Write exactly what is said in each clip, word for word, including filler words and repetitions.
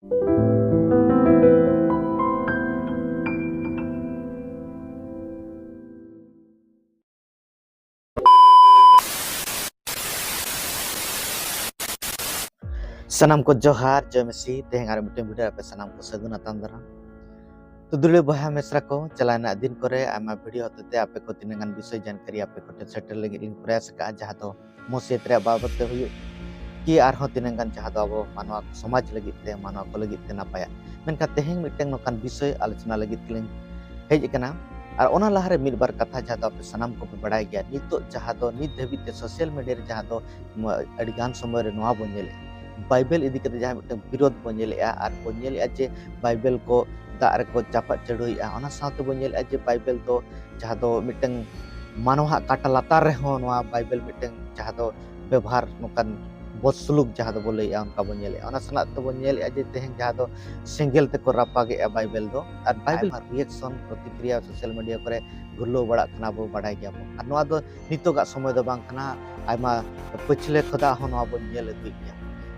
ᱥᱟᱱᱟᱢ ᱠᱚ ᱡᱚᱦᱟᱨ, ᱡᱚᱭ ᱢᱟᱹᱥᱤ᱾ ᱛᱮᱦᱮᱧ ᱟᱨ ᱢᱤᱫᱴᱮᱱ ᱵᱷᱤᱰᱤᱭᱳ ᱟᱯᱮ ᱥᱟᱱᱟᱢ ᱠᱚ ᱥᱟᱹᱜᱩᱱ ᱟᱛᱟᱝ ᱫᱟᱨᱟᱢ᱾ ᱛᱚ ᱫᱩᱞᱟᱹᱲ ᱵᱚᱭᱦᱟ ᱢᱤᱥᱨᱟ ᱠᱚ, ᱪᱟᱞᱟᱣ ᱮᱱᱟ ᱫᱤᱱ ᱠᱚᱨᱮ ᱟᱭᱢᱟ ᱵᱷᱤᱰᱤᱭᱳ ᱦᱚᱛᱮᱛᱮ ᱟᱯᱮ ᱠᱚ ᱛᱤᱱᱟᱹᱜ ᱜᱟᱱ ᱵᱤᱥᱚᱭ ᱡᱟᱱᱠᱟᱨᱤ ᱟᱯᱮ ᱠᱚᱴᱷᱮᱱ ᱥᱮᱴᱮᱨ ᱞᱟᱹᱜᱤᱫ ᱞᱤᱧ ᱯᱨᱚᱭᱟᱥ ᱟᱠᱟᱫᱼᱟ, ᱡᱟᱦᱟᱸ ᱫᱚ ᱢᱚᱥᱤᱭᱟᱛ ᱨᱮᱭᱟᱜ ᱵᱟᱵᱚᱫ ᱛᱮ ᱦᱩᱭᱩᱜ ᱠᱤ ᱟᱨᱦᱚᱸ ᱛᱤᱱᱟᱹᱜ ᱜᱟᱱ ᱡᱟᱦᱟᱸ ᱫᱚ ᱟᱵᱚ ᱢᱟᱱᱣᱟ ᱥᱚᱢᱟᱡᱽ ᱞᱟᱹᱜᱤᱫ ᱛᱮ, ᱢᱟᱱᱣᱟ ᱠᱚ ᱞᱟᱹᱜᱤᱫ ᱛᱮ ᱱᱟᱯᱟᱭᱟ᱾ ᱢᱮᱱᱠᱷᱟᱱ ᱛᱮᱦᱮᱧ ᱢᱤᱫᱴᱟᱝ ᱱᱚᱝᱠᱟᱱ ᱵᱤᱥᱚᱭ ᱟᱞᱳᱪᱚᱱᱟ ᱞᱟᱹᱜᱤᱫ ᱛᱮᱞᱤᱧ ᱦᱮᱡ ᱟᱠᱟᱱᱟ᱾ ᱟᱨ ᱚᱱᱟ ᱞᱟᱦᱟᱨᱮ ᱢᱤᱫ ᱵᱟᱨ ᱠᱟᱛᱷᱟ ᱡᱟᱦᱟᱸ ᱫᱚ ᱟᱯᱮ ᱥᱟᱱᱟᱢ ᱠᱚᱯᱮ ᱵᱟᱲᱟᱭ ᱜᱮᱭᱟ, ᱱᱤᱛᱚᱜ ᱡᱟᱦᱟᱸ ᱫᱚ ᱱᱤᱛ ᱫᱷᱟᱹᱵᱤᱡ ᱛᱮ ᱥᱳᱥᱟᱞ ᱢᱤᱰᱤᱭᱟ ᱨᱮ ᱡᱟᱦᱟᱸ ᱫᱚ ᱟᱹᱰᱤ ᱜᱟᱱ ᱥᱚᱢᱚᱭ ᱨᱮ ᱱᱚᱣᱟ ᱵᱚᱱ ᱧᱮᱞᱮᱫᱼᱟ, ᱵᱟᱭᱵᱮᱞ ᱤᱫᱤ ᱠᱟᱛᱮ ᱡᱟᱦᱟᱸ ᱢᱤᱫᱴᱟᱝ ᱵᱤᱨᱳᱫᱷ ᱵᱚᱱ ᱧᱮᱞᱮᱫᱼᱟ, ᱟᱨ ᱵᱚᱱ ᱧᱮᱞᱮᱫᱼᱟ ᱡᱮ ᱵᱟᱭᱵᱮᱞ ᱠᱚ ᱫᱟᱜ ᱨᱮᱠᱚ ᱪᱟᱯᱟᱫ ᱪᱟᱹᱰᱩᱭᱮᱫᱼᱟ᱾ ᱚᱱᱟ ᱥᱟᱶᱛᱮ ᱵᱚᱱ ᱧᱮᱞᱮᱫᱼᱟ ᱡᱮ ᱵᱟᱭᱵᱮᱞ ᱫᱚ ᱡᱟᱦᱟᱸ ᱫᱚ ᱢᱤᱫᱴᱟᱝ ᱢᱟᱱᱣᱟᱣᱟᱜ ᱠᱟᱴᱟ ᱞᱟᱛᱟᱨ ᱨᱮᱦᱚᱸ ᱱᱚᱣᱟ ᱵᱟᱭᱵᱮᱞ ᱢᱤᱫᱴᱟᱝ ᱡᱟᱦᱟᱸ ᱫᱚ ᱵᱮᱵᱚᱦᱟᱨ, ᱱᱚᱝᱠᱟᱱ ᱵᱚᱫᱥᱩᱞᱩᱠ ᱡᱟᱦᱟᱸ ᱫᱚᱵᱚ ᱞᱟᱹᱭᱮᱫᱼᱟ, ᱚᱱᱠᱟ ᱵᱚᱱ ᱧᱮᱞᱮᱫᱼᱟ᱾ ᱚᱱᱟ ᱥᱟᱞᱟᱜ ᱛᱮᱵᱚᱱ ᱧᱮᱞᱮᱫᱼᱟ ᱡᱮ ᱛᱮᱦᱮᱧ ᱡᱟᱦᱟᱸ ᱫᱚ ᱥᱮᱸᱜᱮᱞ ᱛᱮᱠᱚ ᱨᱟᱯᱟᱜᱮᱫᱼᱟ ᱵᱟᱭᱵᱮᱞ ᱫᱚ, ᱟᱨ ᱵᱟᱭᱵᱮᱞ ᱨᱤᱭᱮᱠᱥᱚᱱ, ᱯᱨᱚᱛᱤᱠᱨᱤᱭᱟ ᱥᱳᱥᱟᱞ ᱢᱤᱰᱤᱭᱟ ᱠᱚᱨᱮ ᱜᱷᱩᱨᱞᱟᱹᱣ ᱵᱟᱲᱟᱜ ᱠᱟᱱᱟ, ᱵᱚ ᱵᱟᱰᱟᱭ ᱜᱮᱭᱟᱵᱚᱱ᱾ ᱟᱨ ᱱᱚᱣᱟ ᱫᱚ ᱱᱤᱛᱚᱜᱟᱜ ᱥᱚᱢᱚᱭ ᱫᱚ ᱵᱟᱝ ᱠᱟᱱᱟ, ᱟᱭᱢᱟ ᱯᱟᱹᱪᱷᱞᱟᱹ ᱠᱷᱚᱱᱟᱜ ᱦᱚᱸ ᱱᱚᱣᱟ ᱵᱚᱱ ᱧᱮᱞ ᱟᱹᱜᱩᱭᱮᱫ ᱜᱮᱭᱟ᱾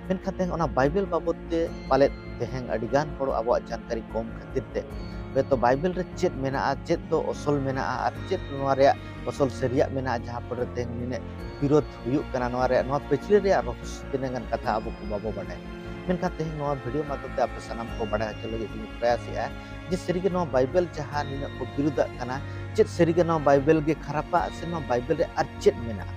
ᱢᱮᱱᱠᱷᱟᱱ ᱛᱮᱦᱮᱧ ᱚᱱᱟ ᱵᱟᱭᱵᱮᱞ ᱵᱟᱵᱚᱫ ᱛᱮ ᱯᱟᱞᱮᱫ ᱛᱮᱦᱮᱧ ᱟᱹᱰᱤᱜᱟᱱ ᱦᱚᱲ ᱟᱵᱚᱣᱟᱜ ᱡᱟᱱᱠᱟᱨᱤ ᱠᱚᱢ ᱠᱷᱟᱹᱛᱤᱨ ᱛᱮ ᱦᱚᱭᱛᱚ ᱵᱟᱭᱵᱮᱞ ᱨᱮ ᱪᱮᱫ ᱢᱮᱱᱟᱜᱼᱟ, ᱪᱮᱫ ᱫᱚ ᱚᱥᱚᱞ ᱢᱮᱱᱟᱜᱼᱟ, ᱟᱨ ᱪᱮᱫ ᱱᱚᱣᱟ ᱨᱮᱭᱟᱜ ᱚᱥᱚᱞ ᱥᱟᱹᱨᱤᱭᱟᱜ ᱢᱮᱱᱟᱜᱼᱟ, ᱡᱟᱦᱟᱸ ᱯᱚᱨᱮ ᱛᱮᱦᱮᱧ ᱱᱤᱱᱟᱹᱜ ᱵᱤᱨᱳᱫᱷ ᱦᱩᱭᱩᱜ ᱠᱟᱱᱟ, ᱱᱚᱣᱟ ᱨᱮᱭᱟᱜ, ᱱᱚᱣᱟ ᱯᱟᱹᱪᱷᱞᱟᱹ ᱨᱮᱭᱟᱜ ᱨᱚᱦᱚᱥ ᱛᱤᱱᱟᱹᱜ ᱜᱟᱱ ᱠᱟᱛᱷᱟ ᱟᱵᱚ ᱠᱚ ᱵᱟᱵᱚ ᱵᱟᱰᱟᱭᱟ᱾ ᱢᱮᱱᱠᱷᱟᱱ ᱛᱮᱦᱮᱧ ᱱᱚᱣᱟ ᱵᱷᱤᱰᱤᱭᱳ ᱢᱟᱫᱽᱫᱷᱚᱢ ᱛᱮ ᱟᱯᱮ ᱥᱟᱱᱟᱢ ᱠᱚ ᱵᱟᱰᱟᱭ ᱦᱚᱪᱚ ᱞᱟᱹᱜᱤᱫ ᱤᱧ ᱯᱨᱚᱭᱟᱥᱮᱜᱼᱟ ᱡᱮ ᱥᱟᱹᱨᱤᱜᱮ ᱱᱚᱣᱟ ᱵᱟᱭᱵᱮᱞ ᱡᱟᱦᱟᱸ ᱱᱤᱱᱟᱹᱜ ᱠᱚ ᱵᱤᱨᱩᱫᱷᱟᱜ ᱠᱟᱱᱟ, ᱪᱮᱫ ᱥᱟᱹᱨᱤᱜᱮ ᱱᱚᱣᱟ ᱵᱟᱭᱵᱮᱞ ᱜᱮ ᱠᱷᱟᱨᱟᱯᱟ ᱥᱮ ᱱᱚᱣᱟ ᱵᱟᱭᱵᱮᱞ ᱨᱮ ᱟᱨ ᱪᱮᱫ ᱢᱮᱱᱟᱜᱼᱟ?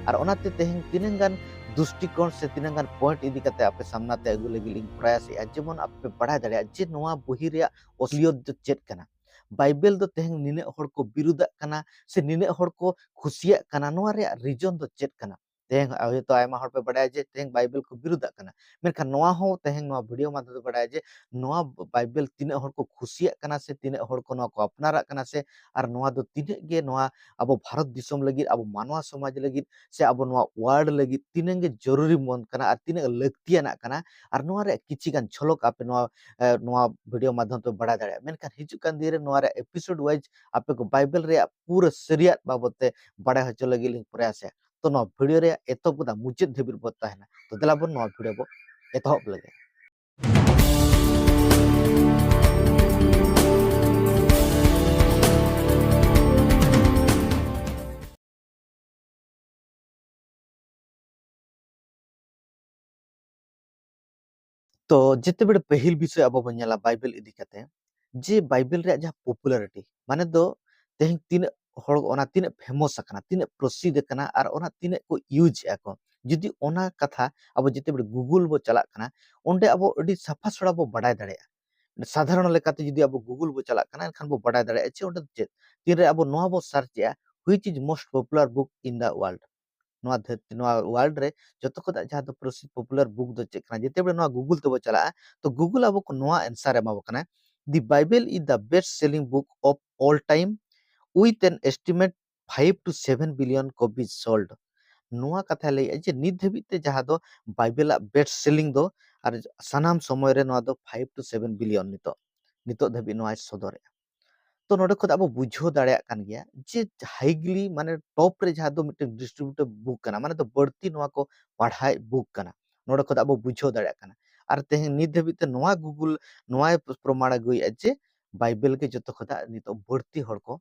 ᱟᱨ ᱚᱱᱟᱛᱮ ᱛᱮᱦᱮᱧ ᱛᱤᱱᱟᱹᱜ ᱜᱟᱱ ᱫᱨᱤᱥᱴᱤᱠᱳᱬ ᱥᱮ ᱛᱤᱱᱟᱹᱜ ᱜᱟᱱ ᱯᱚᱭᱮᱱᱴ ᱤᱫᱤ ᱠᱟᱛᱮ ᱟᱯᱮ ᱥᱟᱢᱱᱟ ᱛᱮ ᱟᱹᱜᱩ ᱞᱟᱹᱜᱤᱫ ᱤᱧ ᱯᱨᱚᱭᱟᱥᱮᱜᱼᱟ, ᱡᱮᱢᱚᱱ ᱟᱯᱮ ᱵᱟᱲᱟᱭ ᱫᱟᱲᱮᱭᱟᱜᱼᱟ ᱡᱮ ᱱᱚᱣᱟ ᱵᱚᱦᱤ ᱨᱮᱭᱟᱜ ᱚᱥᱞᱤᱭᱚᱛ ᱫᱚ ᱪᱮᱫ ᱠᱟᱱᱟ᱾ ᱵᱟᱭᱵᱮᱞ ᱫᱚ ᱛᱮᱦᱮᱧ ᱱᱤᱱᱟᱹᱜ ᱦᱚᱲ ᱠᱚ ᱵᱤᱨᱩᱫᱷᱟᱜ ᱠᱟᱱᱟ ᱥᱮ ᱱᱤᱱᱟᱹᱜ ᱦᱚᱲ ᱠᱚ ᱠᱩᱥᱤᱭᱟᱜ ᱠᱟᱱᱟ, ᱱᱚᱣᱟ ᱨᱮᱭᱟᱜ ᱨᱤᱡᱚᱱ ᱫᱚ ᱪᱮᱫ ᱠᱟᱱᱟ? ᱛᱮᱦᱮᱧ ᱦᱚᱭᱛᱳ ᱟᱭᱢᱟ ᱦᱚᱲ ᱯᱮ ᱵᱟᱲᱟᱭᱟ ᱡᱮ ᱛᱮᱦᱮᱧ ᱵᱟᱭᱵᱮᱞ ᱠᱚ ᱵᱤᱨᱩᱫᱷᱟᱜ ᱠᱟᱱᱟ, ᱢᱮᱱᱠᱷᱟᱱ ᱱᱚᱣᱟ ᱦᱚᱸ ᱛᱮᱦᱮᱧ ᱱᱚᱣᱟ ᱵᱷᱤᱰᱤᱭᱳ ᱢᱟᱫᱽᱫᱷᱚᱢ ᱛᱮ ᱵᱟᱲᱟᱭᱟ ᱡᱮ ᱱᱚᱣᱟ ᱵᱟᱭᱵᱮᱞ ᱛᱤᱱᱟᱹᱜ ᱦᱚᱲ ᱠᱚ ᱠᱩᱥᱤᱭᱟᱜ ᱠᱟᱱᱟ ᱥᱮ ᱛᱤᱱᱟᱹᱜ ᱦᱚᱲ ᱠᱚ ᱱᱚᱣᱟ ᱠᱚ ᱟᱯᱱᱟᱨᱟᱜ ᱠᱟᱱᱟ, ᱥᱮ ᱟᱨ ᱱᱚᱣᱟ ᱫᱚ ᱛᱤᱱᱟᱹᱜ ᱜᱮ ᱱᱚᱣᱟ ᱟᱵᱚ ᱵᱷᱟᱨᱚᱛ ᱫᱤᱥᱚᱢ ᱞᱟᱹᱜᱤᱫ, ᱟᱵᱚ ᱢᱟᱱᱣᱟ ᱥᱚᱢᱟᱡᱽ ᱞᱟᱹᱜᱤᱫ, ᱥᱮ ᱟᱵᱚ ᱱᱚᱣᱟ ᱣᱟᱨᱞᱰ ᱞᱟᱹᱜᱤᱫ ᱛᱤᱱᱟᱹᱜ ᱜᱮ ᱡᱚᱨᱩᱨᱤ ᱢᱚᱱ ᱠᱟᱱᱟ ᱟᱨ ᱛᱤᱱᱟᱹᱜ ᱞᱟᱹᱠᱛᱤᱭᱟᱱᱟᱜ ᱠᱟᱱᱟ, ᱟᱨ ᱱᱚᱣᱟ ᱨᱮᱭᱟᱜ ᱠᱤᱪᱷᱤ ᱜᱟᱱ ᱡᱷᱚᱞᱚᱠ ᱟᱯᱮ ᱱᱚᱣᱟ, ᱮ, ᱱᱚᱣᱟ ᱵᱷᱤᱰᱤᱭᱳ ᱢᱟᱫᱽᱫᱷᱚᱢ ᱛᱮ ᱵᱟᱲᱟᱭ ᱫᱟᱲᱮᱭᱟᱜᱼᱟ᱾ ᱢᱮᱱᱠᱷᱟᱱ ᱦᱤᱡᱩᱜ ᱠᱟᱱ ᱫᱤᱱ ᱨᱮ ᱱᱚᱣᱟ ᱨᱮᱭᱟᱜ ᱮᱯᱤᱥᱳᱰ ᱣᱟᱭᱤᱡ ᱟᱯᱮ ᱠᱚ ᱵᱟᱭᱵᱮᱞ ᱨᱮᱭᱟᱜ ᱯᱩᱨᱟᱹ ᱥᱟᱹᱨᱤᱭᱟᱜ ᱵᱟᱵᱚᱫ ᱛᱮ ᱵᱟᱲᱟᱭ ᱦᱚᱪᱚ ᱞᱟᱹᱜᱤᱫ ᱞᱤᱧ ᱯᱨᱚᱭᱟᱥᱟ᱾ ᱛᱚ ᱱᱚᱣᱟ ᱵᱷᱤᱰᱤᱭᱳ ᱨᱮᱭᱟᱜ ᱮᱛᱚᱦᱚᱵ ᱠᱷᱚᱱᱟᱜ ᱢᱩᱪᱟᱹᱫ ᱫᱷᱟᱹᱵᱤᱡ ᱵᱚ ᱛᱟᱦᱮᱱᱟ᱾ ᱛᱚ ᱫᱮᱞᱟ ᱵᱚᱱ ᱱᱚᱣᱟ ᱵᱷᱤᱰᱤᱭᱳ ᱵᱚ ᱮᱛᱚᱦᱚᱵ ᱞᱮᱜᱮ᱾ ᱛᱚ ᱡᱮᱛᱮ ᱵᱮᱲᱮ ᱯᱟᱹᱦᱤᱞ ᱵᱤᱥᱚᱭ ᱟᱵᱚ ᱵᱚᱱ ᱧᱮᱞᱟ ᱵᱟᱭᱵᱮᱞ ᱤᱫᱤ ᱠᱟᱛᱮ, ᱡᱮ ᱵᱟᱭᱵᱮᱞ ᱨᱮᱭᱟᱜ ᱡᱟᱦᱟᱸ popularity, ᱢᱟᱱᱮ ᱫᱚ ᱛᱮᱦᱮᱧ ᱛᱤᱱᱟᱹᱜ ᱦᱚᱲ ᱚᱱᱟ ᱛᱤᱱᱟᱹᱜ famous ᱟᱠᱟᱱᱟ, ᱛᱤᱱᱟᱹᱜ ᱯᱨᱚᱥᱤᱫᱷ ᱟᱠᱟᱱᱟ ᱟᱨ ᱚᱱᱟ ᱛᱤᱱᱟᱹᱜ ᱠᱚ use ᱮᱫᱼᱟ ᱠᱚ, ᱡᱩᱫᱤ ᱚᱱᱟ ᱠᱟᱛᱷᱟ ᱟᱵᱚ ᱡᱮᱛᱮ ᱵᱮᱲᱮ Google ᱵᱚ ᱪᱟᱞᱟᱜ ᱠᱟᱱᱟ, ᱚᱸᱰᱮ ᱟᱵᱚ ᱟᱹᱰᱤ ᱥᱟᱯᱷᱟ ᱥᱚᱲᱟ ᱵᱚ ᱵᱟᱰᱟᱭ ᱫᱟᱲᱮᱭᱟᱜᱼᱟ᱾ ᱥᱟᱫᱷᱟᱨᱚᱱ ᱞᱮᱠᱟᱛᱮ ᱡᱩᱫᱤ ᱟᱵᱚ Google ᱵᱚ ᱪᱟᱞᱟᱜ ᱠᱟᱱᱟ, ᱮᱱᱠᱷᱟᱱ ᱵᱚ ᱵᱟᱰᱟᱭ ᱫᱟᱲᱮᱭᱟᱜᱼᱟ ᱪᱮ ᱚᱸᱰᱮ ᱫᱚ ᱪᱮᱫ᱾ ᱛᱤᱱᱨᱮ ᱟᱵᱚ ᱱᱚᱣᱟ ᱵᱚ search ᱮᱫᱼᱟ, which is most popular book in the world, ᱱᱚᱣᱟ ᱫᱷᱟᱹᱨᱛᱤ, ᱱᱚᱣᱟ world ᱨᱮ ᱡᱚᱛᱚ ᱠᱷᱚᱱᱟᱜ ᱡᱟᱦᱟᱸ ᱫᱚ ᱯᱨᱚᱥᱤᱫᱷ popular book ᱫᱚ ᱪᱮᱫ ᱠᱟᱱᱟ? ᱡᱮᱛᱮ ᱵᱮᱲᱮ ᱱᱚᱣᱟ Google ᱛᱮᱵᱚ ᱪᱟᱞᱟᱜᱼᱟ, ᱛᱚ Google ᱟᱵᱚ ᱠᱚ ᱱᱚᱣᱟ answer ᱮ ᱮᱢᱟ ᱵᱚ ᱠᱟᱱᱟ, "The Bible is the best selling book of all time with an estimate five to seven billion copies sold." ᱱᱚᱣᱟ ᱠᱟᱛᱷᱟᱭ ᱞᱟᱹᱭᱮᱫᱼᱟ ᱡᱮ ᱱᱤᱛ ᱫᱷᱟᱹᱵᱤᱡ ᱛᱮ ᱡᱟᱦᱟᱸ ᱫᱚ ᱵᱟᱭᱵᱮᱞᱟᱜ best selling ᱫᱚ, ᱟᱨ ᱥᱟᱱᱟᱢ ᱥᱚᱢᱚᱭ ᱨᱮ ᱱᱚᱣᱟ ᱫᱚ five to seven billion ᱱᱤᱛᱚᱜ, ᱱᱤᱛᱚᱜ ᱫᱷᱟᱹᱵᱤᱡ ᱱᱚᱣᱟᱭ ᱥᱚᱫᱚᱨᱮᱜᱼᱟ᱾ ᱛᱚ ᱱᱚᱰᱮ ᱠᱷᱚᱱ ᱟᱵᱚ ᱵᱩᱡᱷᱟᱹᱣ ᱫᱟᱲᱮᱭᱟᱜ ᱠᱟᱱ ᱜᱮᱭᱟ ᱡᱮ highly, ᱢᱟᱱᱮ top ᱨᱮ ᱡᱟᱦᱟᱸ ᱫᱚ ᱢᱤᱫᱴᱮᱱ distributed book ᱠᱟᱱᱟ, ᱢᱟᱱᱮ ᱫᱚ ᱵᱟᱹᱲᱛᱤ ᱱᱚᱣᱟ ᱠᱚ ᱯᱟᱲᱦᱟᱣᱮᱫ book ᱠᱟᱱᱟ, ᱱᱚᱰᱮ ᱠᱷᱚᱱ ᱟᱵᱚ ᱵᱩᱡᱷᱟᱹᱣ ᱫᱟᱲᱮᱭᱟᱜ ᱠᱟᱱᱟ᱾ ᱟᱨ ᱛᱮᱦᱮᱧ ᱱᱤᱛ ᱫᱷᱟᱹᱵᱤᱡ ᱛᱮ ᱱᱚᱣᱟ Google ᱱᱚᱣᱟᱭ ᱯᱨᱚᱢᱟᱬ ᱟᱹᱜᱩᱭᱮᱫᱼᱟ ᱡᱮ ᱵᱟᱭᱵᱮᱞ ᱜᱮ ᱡᱚᱛᱚ ᱠᱷᱚᱱᱟᱜ ᱱᱤᱛᱚᱜ ᱵᱟᱹᱲᱛᱤ ᱦᱚᱲ ᱠᱚ,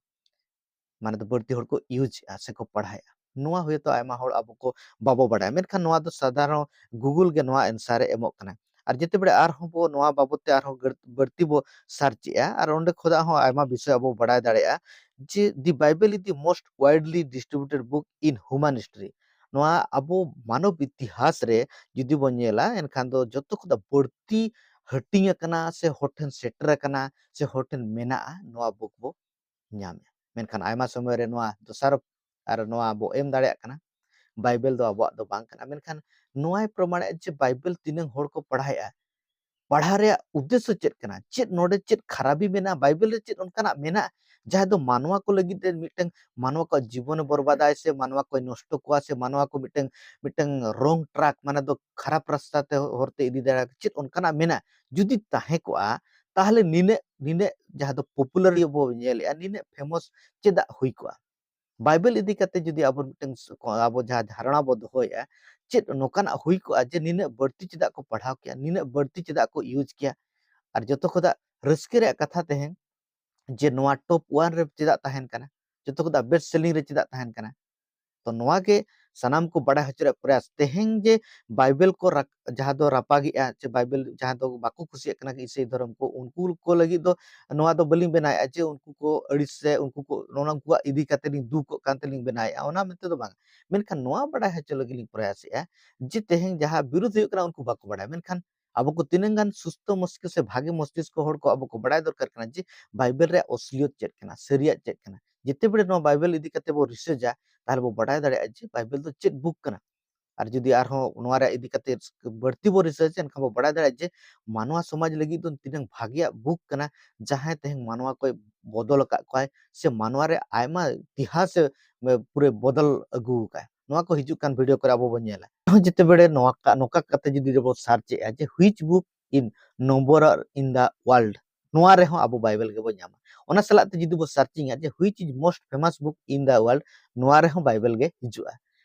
ᱢᱟᱱᱮ ᱫᱚ ᱵᱟᱹᱲᱛᱤ ᱦᱚᱲ ᱠᱚ use ᱮᱫᱼᱟ ᱥᱮᱠᱚ ᱯᱟᱲᱦᱟᱣᱮᱫᱼᱟ᱾ ᱱᱚᱣᱟ ᱦᱚᱭᱛᱳ ᱟᱭᱢᱟ ᱦᱚᱲ ᱟᱵᱚ ᱠᱚ ᱵᱟᱵᱚ ᱵᱟᱰᱟᱭᱟ, ᱢᱮᱱᱠᱷᱟᱱ ᱱᱚᱣᱟ ᱫᱚ ᱥᱟᱫᱷᱟᱨᱚᱱ Google ᱜᱮ ᱱᱚᱣᱟ answer ᱮ ᱮᱢᱚᱜ ᱠᱟᱱᱟ᱾ ᱟᱨ ᱡᱮᱛᱮ ᱵᱮᱲᱮ ᱟᱨᱦᱚᱸ ᱵᱚ ᱱᱚᱣᱟ ᱵᱟᱵᱚᱫ ᱛᱮ ᱟᱨᱦᱚᱸ ᱜᱟᱹᱲ-, ᱵᱟᱹᱲᱛᱤ ᱵᱚ search ᱮᱫᱼᱟ, ᱟᱨ ᱚᱸᱰᱮ ᱠᱷᱚᱱᱟᱜ ᱦᱚᱸ ᱟᱭᱢᱟ ᱵᱤᱥᱚᱭ ᱟᱵᱚ ᱵᱟᱰᱟᱭ ᱫᱟᱲᱮᱭᱟᱜᱼᱟ ᱡᱮ the Bible is the most widely distributed book in human history᱾ ᱱᱚᱣᱟ ᱟᱵᱚ ᱢᱟᱱᱚᱵ ᱤᱛᱤᱦᱟᱥ ᱨᱮ ᱡᱩᱫᱤ ᱵᱚᱱ ᱧᱮᱞᱟ, ᱮᱱᱠᱷᱟᱱ ᱫᱚ ᱡᱚᱛᱚ ᱠᱷᱚᱱᱟᱜ ᱵᱟᱹᱲᱛᱤ ᱦᱟᱹᱴᱤᱧ ᱟᱠᱟᱱᱟ ᱥᱮ ᱦᱚᱲ ᱴᱷᱮᱱ ᱥᱮᱴᱮᱨ ᱟᱠᱟᱱᱟ ᱥᱮ ᱦᱚᱲ ᱴᱷᱮᱱ ᱢᱮᱱᱟᱜᱼᱟ, ᱱᱚᱣᱟ book ᱵᱚ ᱧᱟᱢᱮᱜᱼᱟ᱾ ᱢᱮᱱᱠᱷᱟᱱ ᱟᱭᱢᱟ ᱥᱚᱢᱚᱭ ᱨᱮ ᱱᱚᱣᱟ ᱫᱚᱥᱟᱨᱚᱯ ᱟᱨ ᱱᱚᱣᱟ ᱵᱚ ᱮᱢ ᱫᱟᱲᱮᱭᱟᱜ ᱠᱟᱱᱟ, ᱵᱟᱭᱵᱮᱞ ᱫᱚ ᱟᱵᱚᱣᱟᱜ ᱫᱚ ᱵᱟᱝ ᱠᱟᱱᱟ᱾ ᱢᱮᱱᱠᱷᱟᱱ ᱱᱚᱣᱟᱭ ᱯᱨᱚᱢᱟᱬᱮᱜᱼᱟ ᱡᱮ ᱵᱟᱭᱵᱮᱞ ᱛᱤᱱᱟᱹᱝ ᱦᱚᱲ ᱠᱚ ᱯᱟᱲᱦᱟᱣᱮᱜᱼᱟ, ᱯᱟᱲᱦᱟᱣ ᱨᱮᱭᱟᱜ ᱩᱫᱽᱫᱮᱥᱥᱚ ᱪᱮᱫ ᱠᱟᱱᱟ, ᱪᱮᱫ ᱱᱚᱰᱮ ᱪᱮᱫ ᱠᱷᱟᱨᱟᱵᱤ ᱢᱮᱱᱟᱜᱼᱟ, ᱵᱟᱭᱵᱮᱞ ᱨᱮ ᱪᱮᱫ ᱚᱱᱠᱟᱱᱟᱜ ᱢᱮᱱᱟᱜᱼᱟ ᱡᱟᱦᱟᱸ ᱫᱚ ᱢᱟᱱᱣᱟ ᱠᱚ ᱞᱟᱹᱜᱤᱫ ᱛᱮ ᱢᱤᱫᱴᱟᱝ ᱢᱟᱱᱣᱟ ᱠᱚᱣᱟᱜ ᱡᱤᱵᱚᱱᱮ ᱵᱚᱨᱵᱟᱫᱟᱭ ᱥᱮ ᱢᱟᱱᱣᱟ ᱠᱚᱭ ᱱᱚᱥᱴᱚ ᱠᱚᱣᱟ ᱥᱮ ᱢᱟᱱᱣᱟ ᱠᱚ ᱢᱤᱫᱴᱟᱝ, ᱢᱤᱫᱴᱟᱝ wrong track, ᱢᱟᱱᱮ ᱫᱚ ᱠᱷᱟᱨᱟᱯ ᱨᱟᱥᱛᱟ ᱛᱮ ᱦᱚᱨ ᱛᱮ ᱤᱫᱤ ᱫᱟᱲᱮᱭᱟᱜᱼᱟ, ᱪᱮᱫ ᱚᱱᱠᱟᱱᱟᱜ ᱢᱮᱱᱟᱜᱼᱟ? ᱡᱩᱫᱤ ᱛᱟᱦᱮᱸ ᱠᱚᱜᱼᱟ, ᱛᱟᱦᱚᱞᱮ ᱱᱤᱱᱟᱹᱜ, ᱱᱤᱱᱟᱹᱜ ᱡᱟᱦᱟᱸ ᱫᱚ popularity ᱵᱚ ᱧᱮᱞᱮᱜᱼᱟ, ᱱᱤᱱᱟᱹᱜ famous ᱪᱮᱫᱟᱜ ᱦᱩᱭ ᱠᱚᱜᱼᱟ? ᱵᱟᱭᱵᱮᱞ ᱤᱫᱤ ᱠᱟᱛᱮ ᱡᱩᱫᱤ ᱟᱵᱚ ᱢᱤᱫᱴᱟᱝ ᱥ-, ᱠᱚ-, ᱟᱵᱚ ᱡᱟᱦᱟᱸ ᱫᱷᱟᱨᱚᱱᱟ ᱵᱚ ᱫᱚᱦᱚᱭᱮᱜᱼᱟ, ᱪᱮᱫ ᱱᱚᱝᱠᱟᱱᱟᱜ ᱦᱩᱭ ᱠᱚᱜᱼᱟ ᱡᱮ ᱱᱤᱱᱟᱹᱜ ᱵᱟᱹᱲᱛᱤ ᱪᱮᱫᱟᱜ ᱠᱚ ᱯᱟᱲᱦᱟᱣ ᱠᱮᱭᱟ, ᱱᱤᱱᱟᱹᱜ ᱵᱟᱹᱲᱛᱤ ᱪᱮᱫᱟᱜ ᱠᱚ use ᱠᱮᱭᱟ? ᱟᱨ ᱡᱚᱛᱚ ᱠᱷᱚᱱᱟᱜ ᱨᱟᱹᱥᱠᱟᱹ ᱨᱮᱭᱟᱜ ᱠᱟᱛᱷᱟ ᱛᱮᱦᱮᱧ ᱡᱮ ᱱᱚᱣᱟ top one ᱨᱮ ᱪᱮᱫᱟᱜ ᱛᱟᱦᱮᱱ ᱠᱟᱱᱟ, ᱡᱚᱛᱚ ᱠᱷᱚᱱᱟᱜ best selling ᱨᱮ ᱪᱮᱫᱟᱜ ᱛᱟᱦᱮᱱ ᱠᱟᱱᱟ? ᱛᱚ ᱱᱚᱣᱟ ᱜᱮ ᱥᱟᱱᱟᱢ ᱠᱚ ᱵᱟᱲᱟᱭ ᱦᱚᱪᱚ ᱨᱮᱭᱟᱜ ᱯᱨᱚᱭᱟᱥ᱾ ᱛᱮᱦᱮᱧ ᱡᱮ ᱵᱟᱭᱵᱮᱞ ᱠᱚ ᱨᱟᱠ-, ᱡᱟᱦᱟᱸ ᱫᱚ ᱨᱟᱯᱟᱜᱮᱜᱼᱟ, ᱪᱮ ᱵᱟᱭᱵᱮᱞ ᱡᱟᱦᱟᱸ ᱫᱚ ᱵᱟᱠᱚ ᱠᱩᱥᱤᱭᱟᱜ ᱠᱟᱱᱟ ᱤᱥᱟᱹᱭ ᱫᱷᱚᱨᱚᱢ ᱠᱚ, ᱩᱱᱠᱩ ᱠᱚ ᱞᱟᱹᱜᱤᱫ ᱫᱚ ᱱᱚᱣᱟ ᱫᱚ ᱵᱟᱹᱞᱤᱧ ᱵᱮᱱᱟᱣᱮᱫᱼᱟ ᱡᱮ ᱩᱱᱠᱩ ᱠᱚ ᱟᱹᱲᱤᱥ ᱥᱮ ᱩᱱᱠᱩ ᱠᱚ, ᱱᱚᱜᱼᱚ ᱱᱚᱣᱟ ᱩᱱᱠᱩᱣᱟᱜ ᱤᱫᱤ ᱠᱟᱛᱮ ᱞᱤᱧ ᱫᱩᱠᱚᱜ ᱠᱟᱱ ᱛᱮᱞᱤᱧ ᱵᱮᱱᱟᱣᱮᱫᱼᱟ, ᱚᱱᱟ ᱢᱮᱱᱛᱮ ᱫᱚ ᱵᱟᱝ᱾ ᱢᱮᱱᱠᱷᱟᱱ ᱱᱚᱣᱟ ᱵᱟᱲᱟᱭ ᱦᱚᱪᱚ ᱞᱟᱹᱜᱤᱫ ᱞᱤᱧ ᱯᱨᱚᱭᱟᱥᱮᱫᱼᱟ ᱡᱮ ᱛᱮᱦᱮᱧ ᱡᱟᱦᱟᱸ ᱵᱤᱨᱩᱫᱷ ᱦᱩᱭᱩᱜ ᱠᱟᱱᱟ ᱩᱱᱠᱩ ᱵᱟᱠᱚ ᱵᱟᱲᱟᱭᱟ, ᱢᱮᱱᱠᱷᱟᱱ ᱟᱵᱚ ᱠᱚ ᱛᱤᱱᱟᱹᱜ ᱜᱟᱱ ᱥᱩᱥᱛᱷᱚ ᱢᱚᱥᱛᱤᱥᱠᱚ ᱥᱮ ᱵᱷᱟᱜᱮ ᱢᱚᱥᱛᱤᱥᱠᱚ ᱦᱚᱲ ᱠᱚ ᱟᱵᱚ ᱠᱚ ᱵᱟᱲᱟᱭ ᱫᱚᱨᱠᱟᱨ ᱠᱟᱱᱟ ᱡᱮ ᱵᱟᱭᱵᱮᱞ ᱨᱮᱭᱟᱜ ᱚᱥᱞᱤᱭᱚᱛ ᱪᱮᱫ ᱠᱟᱱᱟ, ᱥᱟᱹᱨᱤᱭᱟᱜ ᱪᱮᱫ ᱠᱟᱱᱟ᱾ ᱡᱮᱛᱮ ᱵᱮᱲᱮ ᱱᱚᱣᱟ ᱵᱟᱭᱵᱮᱞ ᱤᱫᱤ ᱠᱟᱛᱮ ᱵᱚ ᱨᱤᱥᱟᱨᱪᱟ, ᱛᱟᱦᱞᱮ ᱵᱚ ᱵᱟᱰᱟᱭ ᱫᱟᱲᱮᱭᱟᱜᱼᱟ ᱡᱮ ᱵᱟᱭᱵᱮᱞ ᱫᱚ ᱪᱮᱫ ᱵᱩᱠ ᱠᱟᱱᱟ᱾ ᱟᱨ ᱡᱩᱫᱤ ᱟᱨᱦᱚᱸ ᱱᱚᱣᱟ ᱨᱮᱭᱟᱜ ᱤᱫᱤ ᱠᱟᱛᱮ ᱵᱟᱹᱲᱛᱤ ᱵᱚ ᱨᱤᱥᱟᱨᱪᱟ, ᱮᱱᱠᱷᱟᱱ ᱵᱚ ᱵᱟᱰᱟᱭ ᱫᱟᱲᱮᱭᱟᱜᱼᱟ ᱡᱮ ᱢᱟᱱᱣᱟ ᱥᱚᱢᱟᱡᱽ ᱞᱟᱹᱜᱤᱫ ᱫᱚ ᱛᱤᱱᱟᱹᱝ ᱵᱷᱟᱜᱮᱭᱟᱜ ᱵᱩᱠ ᱠᱟᱱᱟ, ᱡᱟᱦᱟᱸᱭ ᱛᱮᱦᱮᱧ ᱢᱟᱱᱣᱟ ᱠᱚᱭ ᱵᱚᱫᱚᱞ ᱟᱠᱟᱫ ᱠᱚᱣᱟᱭ, ᱥᱮ ᱢᱟᱱᱣᱟ ᱨᱮ ᱟᱭᱢᱟ ᱤᱛᱤᱦᱟᱥ ᱮ ᱯᱩᱨᱟᱹ ᱵᱚᱫᱚᱞ ᱟᱹᱜᱩ ᱟᱠᱟᱫ᱾ ᱱᱚᱣᱟ ᱠᱚ ᱦᱤᱡᱩᱜ ᱠᱟᱱ ᱵᱷᱤᱰᱤᱭᱳ ᱠᱚᱨᱮ ᱟᱵᱚ ᱵᱚᱱ ᱧᱮᱞᱟ᱾ ᱡᱮᱛᱮ ᱵᱮᱲᱮ ᱱᱚᱣᱟ ᱠᱟ-, ᱱᱚᱝᱠᱟ ᱠᱟᱛᱮ ᱡᱩᱫᱤ ᱵᱚ ᱥᱟᱨᱪ ᱮᱜᱼᱟ ᱡᱮ which book in number in the world, ᱱᱚᱣᱟ ᱨᱮᱦᱚᱸ ᱟᱵᱚ ᱵᱟᱭᱵᱮᱞ ᱜᱮᱵᱚ ᱧᱟᱢᱟ᱾ ᱚᱱᱟ ᱥᱟᱞᱟᱜ ᱛᱮ ᱡᱩᱫᱤ ᱵᱚ ᱥᱟᱨᱪᱤᱝᱟ ᱡᱮ which is most famous book in the world, ᱱᱚᱣᱟ ᱨᱮᱦᱚᱸ ᱵᱟᱭᱵᱮᱞ ᱜᱮ ᱦᱤᱡᱩᱜᱼᱟ᱾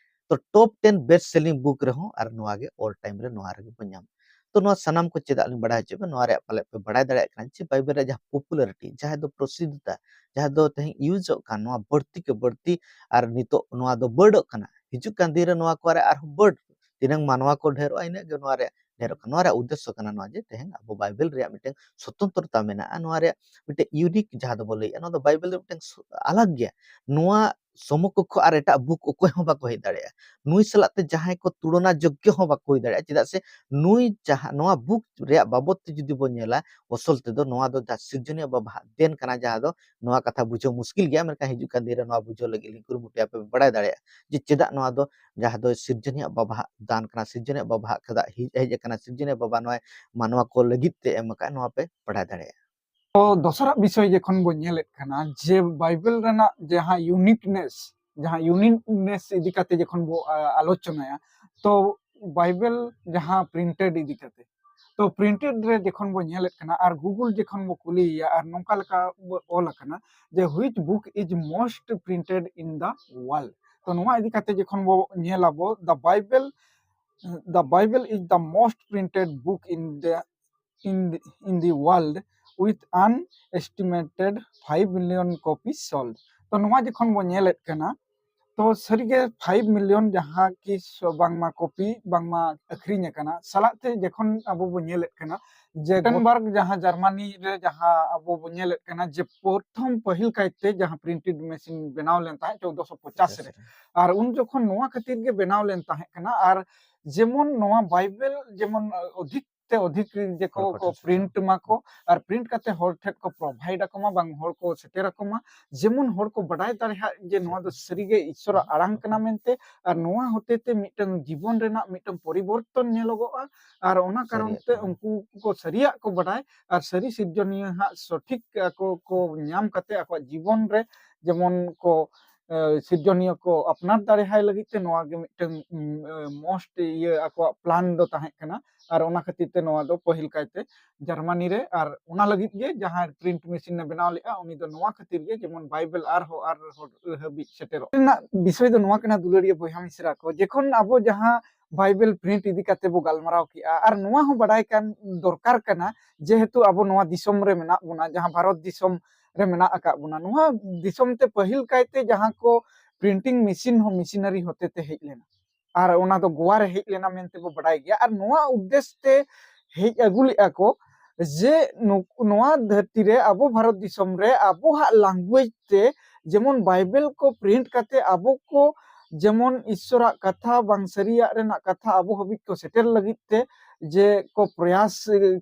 ᱛᱚ top ten best selling book ᱨᱮᱦᱚᱸ ᱟᱨ ᱱᱚᱣᱟ ᱜᱮ all time ᱨᱮ ᱱᱚᱣᱟ ᱨᱮᱜᱮ ᱵᱚ ᱧᱟᱢᱟ᱾ ᱛᱚ ᱱᱚᱣᱟ ᱥᱟᱱᱟᱢ ᱠᱚ ᱪᱮᱫᱟᱜ ᱞᱤᱧ ᱵᱟᱲᱟᱭ ᱦᱚᱪᱚᱭᱮᱫ ᱯᱮ, ᱱᱚᱣᱟ ᱨᱮᱭᱟᱜ ᱯᱟᱞᱮ ᱯᱮ ᱵᱟᱲᱟᱭ ᱫᱟᱲᱮᱭᱟᱜ ᱠᱟᱱᱟ ᱡᱮ ᱵᱟᱭᱵᱮᱞ ᱨᱮᱭᱟᱜ ᱡᱟᱦᱟᱸ popularity, ᱡᱟᱦᱟᱸ ᱫᱚ ᱯᱨᱚᱥᱤᱫᱷᱚᱛᱟ, ᱡᱟᱦᱟᱸ ᱫᱚ ᱛᱮᱦᱮᱧ ᱤᱭᱩᱡᱚᱜ ᱠᱟᱱ, ᱱᱚᱣᱟ ᱵᱟᱹᱲᱛᱤ ᱠᱮ ᱵᱟᱹᱲᱛᱤ, ᱟᱨ ᱱᱤᱛᱚᱜ ᱱᱚᱣᱟ ᱫᱚ ᱵᱟᱹᱲᱚᱜ ᱠᱟᱱᱟ᱾ ᱦᱤᱡᱩᱜ ᱠᱟᱱ ᱫᱤᱱ ᱨᱮ ᱱᱚᱣᱟ ᱠᱚ ᱨᱮ ᱟᱨᱦᱚᱸ ᱵᱟᱹᱲ, ᱛᱤᱱᱟᱹᱝ ᱢᱟᱱᱣᱟ ᱠᱚ ᱰᱷᱮᱨᱚᱜᱼᱟ, ᱤᱱᱟᱹᱜ ᱜᱮ ᱱᱚᱣᱟ ᱨᱮᱭᱟᱜ ᱰᱷᱮᱨᱚᱜ ᱠᱟᱱᱟ᱾ ᱱᱚᱣᱟ ᱨᱮᱭᱟᱜ ᱩᱫᱽᱫᱮᱥᱥᱚ ᱠᱟᱱᱟ ᱱᱚᱣᱟ ᱡᱮ ᱛᱮᱦᱮᱧ ᱟᱵᱚ ᱵᱟᱭᱵᱮᱞ ᱨᱮᱭᱟᱜ ᱢᱤᱫᱴᱟᱝ ᱥᱚᱛᱚᱱᱛᱨᱚᱛᱟ ᱢᱮᱱᱟᱜᱼᱟ, ᱱᱚᱣᱟ ᱨᱮᱭᱟᱜ ᱢᱤᱫᱴᱟᱝ ᱤᱭᱩᱱᱤᱠ ᱡᱟᱦᱟᱸ ᱫᱚᱵᱚ ᱞᱟᱹᱭᱮᱫᱼᱟ, ᱱᱚᱣᱟ ᱫᱚ ᱵᱟᱭᱵᱮᱞ ᱨᱮ ᱢᱤᱫᱴᱟᱝ ᱥᱚ-, ᱟᱞᱟᱜᱽ ᱜᱮᱭᱟ᱾ ᱱᱚᱣᱟ ᱥᱚᱢᱚᱠᱚᱠᱠᱷᱚ ᱟᱨ ᱮᱴᱟᱜ ᱵᱩᱠ ᱚᱠᱚᱭ ᱦᱚᱸ ᱵᱟᱠᱚ ᱦᱮᱡ ᱫᱟᱲᱮᱭᱟᱜᱼᱟ᱾ ᱱᱩᱭ ᱥᱟᱞᱟᱜ ᱛᱮ ᱡᱟᱦᱟᱸᱭ ᱠᱚ ᱛᱩᱞᱚᱱᱟ ᱡᱳᱜᱽᱜᱚ ᱦᱚᱸ ᱵᱟᱠᱚ ᱦᱩᱭ ᱫᱟᱲᱮᱭᱟᱜᱼᱟ, ᱪᱮᱫᱟᱜ ᱥᱮ ᱱᱩᱭ ᱡᱟᱦᱟᱸ, ᱱᱚᱣᱟ ᱵᱩᱠ ᱨᱮᱭᱟᱜ ᱵᱟᱵᱚᱫ ᱛᱮ ᱡᱩᱫᱤ ᱵᱚᱱ ᱧᱮᱞᱟ, ᱚᱥᱚᱞ ᱛᱮᱫᱚ ᱱᱚᱣᱟ ᱫᱚ ᱡᱟᱦᱟᱸ ᱥᱤᱨᱡᱚᱱᱤᱭᱟᱹ ᱵᱟᱵᱟᱣᱟᱜ ᱫᱮᱱ ᱠᱟᱱᱟ, ᱡᱟᱦᱟᱸ ᱫᱚ ᱱᱚᱣᱟ ᱠᱟᱛᱷᱟ ᱵᱩᱡᱷᱟᱹᱣ ᱢᱩᱥᱠᱤᱞ ᱜᱮᱭᱟ, ᱢᱮᱱᱠᱷᱟᱱ ᱦᱤᱡᱩᱜ ᱠᱟᱱ ᱫᱤᱱ ᱨᱮ ᱱᱚᱣᱟ ᱵᱩᱡᱷᱟᱹᱣ ᱞᱟᱹᱜᱤᱫ ᱞᱤᱧ ᱠᱩᱨᱩᱢᱩᱴᱩᱭᱟ, ᱟᱯᱮ ᱯᱮ ᱵᱟᱲᱟᱭ ᱫᱟᱲᱮᱭᱟᱜᱼᱟ ᱡᱮ ᱪᱮᱫᱟᱜ ᱱᱚᱣᱟ ᱫᱚ, ᱡᱟᱦᱟᱸ ᱫᱚ ᱥᱤᱨᱡᱚᱱᱤᱭᱟᱹ ᱵᱟᱵᱟᱣᱟᱜ ᱫᱟᱱ ᱠᱟᱱᱟ, ᱥᱤᱨᱡᱚᱱᱤᱭᱟᱹ ᱵᱟᱵᱟᱣᱟᱜ ᱠᱷᱮᱫᱟ ᱦᱮᱡ, ᱦᱮᱡ ᱟᱠᱟᱱᱟ, ᱥᱤᱨᱡᱚᱱᱤᱭᱟᱹ ᱵᱟᱵᱟ ᱱᱚᱣᱟ ᱢᱟᱱᱣᱟ ᱠᱚ ᱞᱟᱹᱜᱤᱫ ᱛᱮ ᱮᱢ ᱟᱠᱟᱫ, ᱱᱚᱣᱟ ᱯᱮ ᱵᱟᱲᱟᱭ ᱫᱟᱲᱮᱭᱟᱜᱼᱟ᱾ ᱛᱚ ᱫᱚᱥᱟᱨᱟᱜ ᱵᱤᱥᱚᱭ ᱡᱚᱠᱷᱚᱱ ᱵᱚ ᱧᱮᱞᱮᱫ ᱠᱟᱱᱟ ᱡᱮ ᱵᱟᱭᱵᱮᱞ ᱨᱮᱱᱟᱜ ᱡᱟᱦᱟᱸ ᱤᱭᱩᱱᱤᱠᱱᱮᱥ, ᱡᱟᱦᱟᱸ ᱤᱭᱩᱱᱤᱠᱱᱮᱥ ᱤᱫᱤ ᱠᱟᱛᱮ ᱡᱚᱠᱷᱚᱱ ᱵᱚ, ᱟ, ᱟᱞᱳᱪᱚᱱᱟᱭᱟ, ᱛᱚ ᱵᱟᱭᱵᱮᱞ ᱡᱟᱦᱟᱸ ᱯᱨᱤᱱᱴᱮᱰ ᱤᱫᱤ ᱠᱟᱛᱮ, ᱛᱚ ᱯᱨᱤᱱᱴᱮᱰ ᱨᱮ ᱡᱚᱠᱷᱚᱱ ᱵᱚ ᱧᱮᱞᱮᱫ ᱠᱟᱱᱟ ᱟᱨ ᱜᱩᱜᱩᱞ ᱡᱚᱠᱷᱚᱱ ᱵᱚ ᱠᱩᱞᱤᱭᱮᱭᱟ ᱟᱨ ᱱᱚᱝᱠᱟ ᱞᱮᱠᱟ ᱵᱚ ᱚᱞ ᱟᱠᱟᱱᱟ ᱡᱮ which book is most printed in the world, ᱛᱚ ᱱᱚᱣᱟ ᱤᱫᱤ ᱠᱟᱛᱮ ᱡᱚᱠᱷᱚᱱ ᱵᱚ ᱧᱮᱞᱟᱵᱚ, the Bible, the Bible is the most printed book in the, in the, in the world with an estimated five million copies sold. ᱛᱚ ᱱᱚᱣᱟ ᱡᱚᱠᱷᱚᱱ ᱵᱚ ᱧᱮᱞᱮᱫ ᱠᱟᱱᱟ, ᱛᱚ ᱥᱟᱹᱨᱤᱜᱮ ᱯᱷᱟᱭᱤᱵᱷ ᱢᱤᱞᱤᱭᱚᱱ ᱡᱟᱦᱟᱸ ᱠᱤ ᱥᱚ-, ᱵᱟᱝᱢᱟ ᱠᱚᱯᱤ ᱵᱟᱝᱢᱟ ᱟᱹᱠᱷᱨᱤᱧ ᱟᱠᱟᱱᱟ, ᱥᱟᱞᱟᱜ ᱛᱮ ᱡᱚᱠᱷᱚᱱ ᱟᱵᱚ ᱵᱚ ᱧᱮᱞᱮᱫ ᱠᱟᱱᱟ ᱡᱮ ᱜᱩᱴᱮᱱᱵᱟᱨᱜ ᱡᱟᱦᱟᱸ ᱡᱟᱨᱢᱟᱱᱤ ᱨᱮ ᱡᱟᱦᱟᱸ ᱟᱵᱚ ᱵᱚ ᱧᱮᱞᱮᱫ ᱠᱟᱱᱟ ᱡᱮ ᱯᱨᱚᱛᱷᱚᱢ ᱯᱟᱹᱦᱤᱞ ᱠᱟᱭᱛᱮ ᱡᱟᱦᱟᱸ ᱯᱨᱤᱱᱴᱮᱰ ᱢᱮᱥᱤᱱ ᱵᱮᱱᱟᱣ ᱞᱮᱱ ᱛᱟᱦᱮᱸᱫ ᱪᱳᱫᱚᱥᱚ ᱯᱚᱪᱟᱥ ᱨᱮ, ᱟᱨ ᱩᱱ ᱡᱚᱠᱷᱚᱱ ᱱᱚᱣᱟ ᱠᱷᱟᱹᱛᱤᱨ ᱜᱮ ᱵᱮᱱᱟᱣ ᱞᱮᱱ ᱛᱟᱦᱮᱸ ᱠᱟᱱᱟ, ᱟᱨ ᱡᱮᱢᱚᱱ ᱱᱚᱣᱟ ᱵᱟᱭᱵᱮᱞ ᱡᱮᱢᱚᱱ ᱚᱫᱷᱤᱠ ᱛᱮ ᱚᱫᱷᱤᱠ ᱡᱮᱠᱚ ᱦᱚᱲ ᱠᱚ ᱠᱚ ᱴᱷᱮᱱ ᱯᱨᱤᱱᱴ ᱢᱟ ᱠᱚ ᱟᱨ ᱯᱨᱤᱱᱴ ᱠᱟᱛᱮ ᱦᱚᱲ ᱴᱷᱮᱱ ᱠᱚ ᱯᱨᱳᱵᱷᱟᱭᱤᱰ ᱟᱠᱚ ᱢᱟ, ᱵᱟᱝ ᱦᱚᱲ ᱠᱚ ᱥᱮᱴᱮᱨ ᱟᱠᱚ ᱢᱟ, ᱡᱮᱢᱚᱱ ᱦᱚᱲ ᱠᱚ ᱵᱟᱰᱟᱭ ᱫᱟᱲᱮᱭᱟᱜ ᱡᱮ ᱱᱚᱣᱟ ᱫᱚ ᱥᱟᱹᱨᱤᱜᱮ ᱤᱥᱥᱚᱨᱟᱜ ᱟᱲᱟᱝ ᱠᱟᱱᱟ ᱢᱮᱱᱛᱮ, ᱟᱨ ᱱᱚᱣᱟ ᱦᱚᱛᱮ ᱛᱮ ᱢᱤᱫᱴᱟᱝ ᱡᱤᱵᱚᱱ ᱨᱮᱱᱟᱜ ᱢᱤᱫᱴᱟᱝ ᱯᱚᱨᱤᱵᱚᱨᱛᱚᱱ ᱧᱮᱞᱚᱜᱚᱜᱼᱟ᱾ ᱟᱨ ᱚᱱᱟ ᱠᱟᱨᱚᱱ ᱥᱟᱹᱨᱤᱭᱟᱜ ᱛᱮ ᱠᱟᱱᱟ᱾ ᱩᱱᱠᱩ ᱠᱚ ᱥᱟᱹᱨᱤᱭᱟᱜ ᱠᱚ ᱵᱟᱰᱟᱭ ᱟᱨ ᱥᱟᱹᱨᱤ ᱥᱤᱨᱡᱚᱱᱤᱭᱟᱹ ᱦᱟᱸᱜ ᱥᱚᱴᱷᱤᱠ ᱟᱠᱚ ᱠᱚ ᱧᱟᱢ ᱠᱟᱛᱮ ᱟᱠᱚᱣᱟᱜ ᱡᱤᱵᱚᱱ ᱨᱮ ᱡᱮᱢᱚᱱ ᱠᱚ, ᱮ, ᱥᱤᱨᱡᱚᱱᱤᱭᱟᱹ ᱠᱚ ᱟᱯᱱᱟᱨ ᱫᱟᱲᱮ ᱟᱭ ᱞᱟᱹᱜᱤᱫ ᱛᱮ ᱱᱚᱣᱟ ᱜᱮ ᱢᱤᱫᱴᱟᱝ, ᱩᱢ, ᱮ, ᱢᱚᱥᱴ ᱤᱭᱟᱹ ᱟᱠᱚᱣᱟᱜ ᱯᱞᱟᱱ ᱫᱚ ᱛᱟᱦᱮᱸ ᱠᱟᱱᱟ᱾ ᱟᱨ ᱚᱱᱟ ᱠᱷᱟᱹᱛᱤᱨ ᱛᱮ ᱱᱚᱣᱟ ᱫᱚ ᱯᱟᱹᱦᱤᱞ ᱠᱟᱭᱛᱮ ᱡᱟᱨᱢᱟᱱᱤ ᱨᱮ, ᱟᱨ ᱚᱱᱟ ᱞᱟᱹᱜᱤᱫ ᱜᱮ ᱡᱟᱦᱟᱸ ᱯᱨᱤᱱᱴ ᱢᱮᱥᱤᱱ ᱮ ᱵᱮᱱᱟᱣ ᱞᱮᱫᱼᱟ, ᱩᱱᱤ ᱫᱚ ᱱᱚᱣᱟ ᱠᱷᱟᱹᱛᱤᱨ ᱜᱮ ᱡᱮᱢᱚᱱ ᱵᱟᱭᱵᱮᱞ ᱟᱨᱦᱚᱸ ᱟᱨ ᱦᱚᱲ ᱦᱟᱹᱵᱤᱡ ᱥᱮᱴᱮᱨᱚᱜ ᱨᱮᱱᱟᱜ ᱵᱤᱥᱚᱭ ᱫᱚ ᱱᱚᱣᱟ ᱠᱟᱱᱟ, ᱫᱩᱞᱟᱹᱲᱤᱭᱟᱹ ᱵᱚᱭᱦᱟ ᱢᱤᱥᱨᱟ ᱠᱚ, ᱡᱚᱠᱷᱚᱱ ᱟᱵᱚ ᱡᱟᱦᱟᱸ ᱵᱟᱭᱵᱮᱞ ᱯᱨᱤᱱᱴ ᱤᱫᱤ ᱠᱟᱛᱮ ᱵᱚ ᱜᱟᱞᱢᱟᱨᱟᱣ ᱠᱮᱜᱼᱟ, ᱟᱨ ᱱᱚᱣᱟ ᱦᱚᱸ ᱵᱟᱰᱟᱭ ᱠᱟᱱ ᱫᱚᱨᱠᱟᱨ ᱠᱟᱱᱟ, ᱡᱮᱦᱮᱛᱩ ᱟᱵᱚ ᱱᱚᱣᱟ ᱫᱤᱥᱚᱢ ᱨᱮ ᱢᱮᱱᱟᱜ ᱵᱚᱱᱟ, ᱡᱟᱦᱟᱸ ᱵᱷᱟᱨᱚᱛ ᱫᱤᱥᱚᱢ ᱨᱮ ᱢᱮᱱᱟᱜ ᱟᱠᱟᱫ ᱵᱚᱱᱟ, ᱱᱚᱣᱟ ᱫᱤᱥᱚᱢ ᱛᱮ ᱯᱟᱹᱦᱤᱞ ᱠᱟᱭᱛᱮ ᱡᱟᱦᱟᱸ ᱠᱚ ᱯᱨᱤᱱᱴᱤᱝ ᱢᱮᱥᱤᱱ ᱦᱚᱸ ᱢᱤᱥᱤᱱᱟᱨᱤ ᱦᱚᱛᱮ ᱛᱮ ᱦᱮᱡ ᱞᱮᱱᱟ, ᱟᱨ ᱚᱱᱟ ᱫᱚ ᱜᱳᱣᱟ ᱨᱮ ᱦᱮᱡ ᱞᱮᱱᱟ ᱢᱮᱱᱛᱮ ᱵᱚ ᱵᱟᱰᱟᱭ ᱜᱮᱭᱟ᱾ ᱟᱨ ᱱᱚᱣᱟ ᱩᱫᱽᱫᱮᱥ ᱛᱮ ᱦᱮᱡ ᱟᱹᱜᱩ ᱞᱮᱫᱼᱟ ᱠᱚ ᱡᱮ ᱱᱩᱠ-, ᱱᱚᱣᱟ ᱫᱷᱟᱹᱨᱛᱤ ᱨᱮ ᱟᱵᱚ ᱵᱷᱟᱨᱚᱛ ᱫᱤᱥᱚᱢ ᱨᱮ ᱟᱵᱚᱣᱟᱜ ᱞᱟᱝᱜᱩᱭᱮᱡᱽ ᱛᱮ ᱡᱮᱢᱚᱱ ᱵᱟᱭᱵᱮᱞ ᱠᱚ ᱯᱨᱤᱱᱴ ᱠᱟᱛᱮ ᱟᱵᱚ ᱠᱚ ᱡᱮᱢᱚᱱ ᱤᱥᱥᱚᱨᱟᱜ ᱠᱟᱛᱷᱟ ᱵᱟᱝ ᱥᱟᱹᱨᱤᱭᱟᱜ ᱨᱮᱱᱟᱜ ᱠᱟᱛᱷᱟ ᱟᱵᱚ ᱦᱟᱹᱵᱤᱡ ᱠᱚ ᱥᱮᱴᱮᱨ ᱞᱟᱹᱜᱤᱫ ᱛᱮ ᱡᱮ ᱠᱚ ᱯᱨᱚᱭᱟᱥ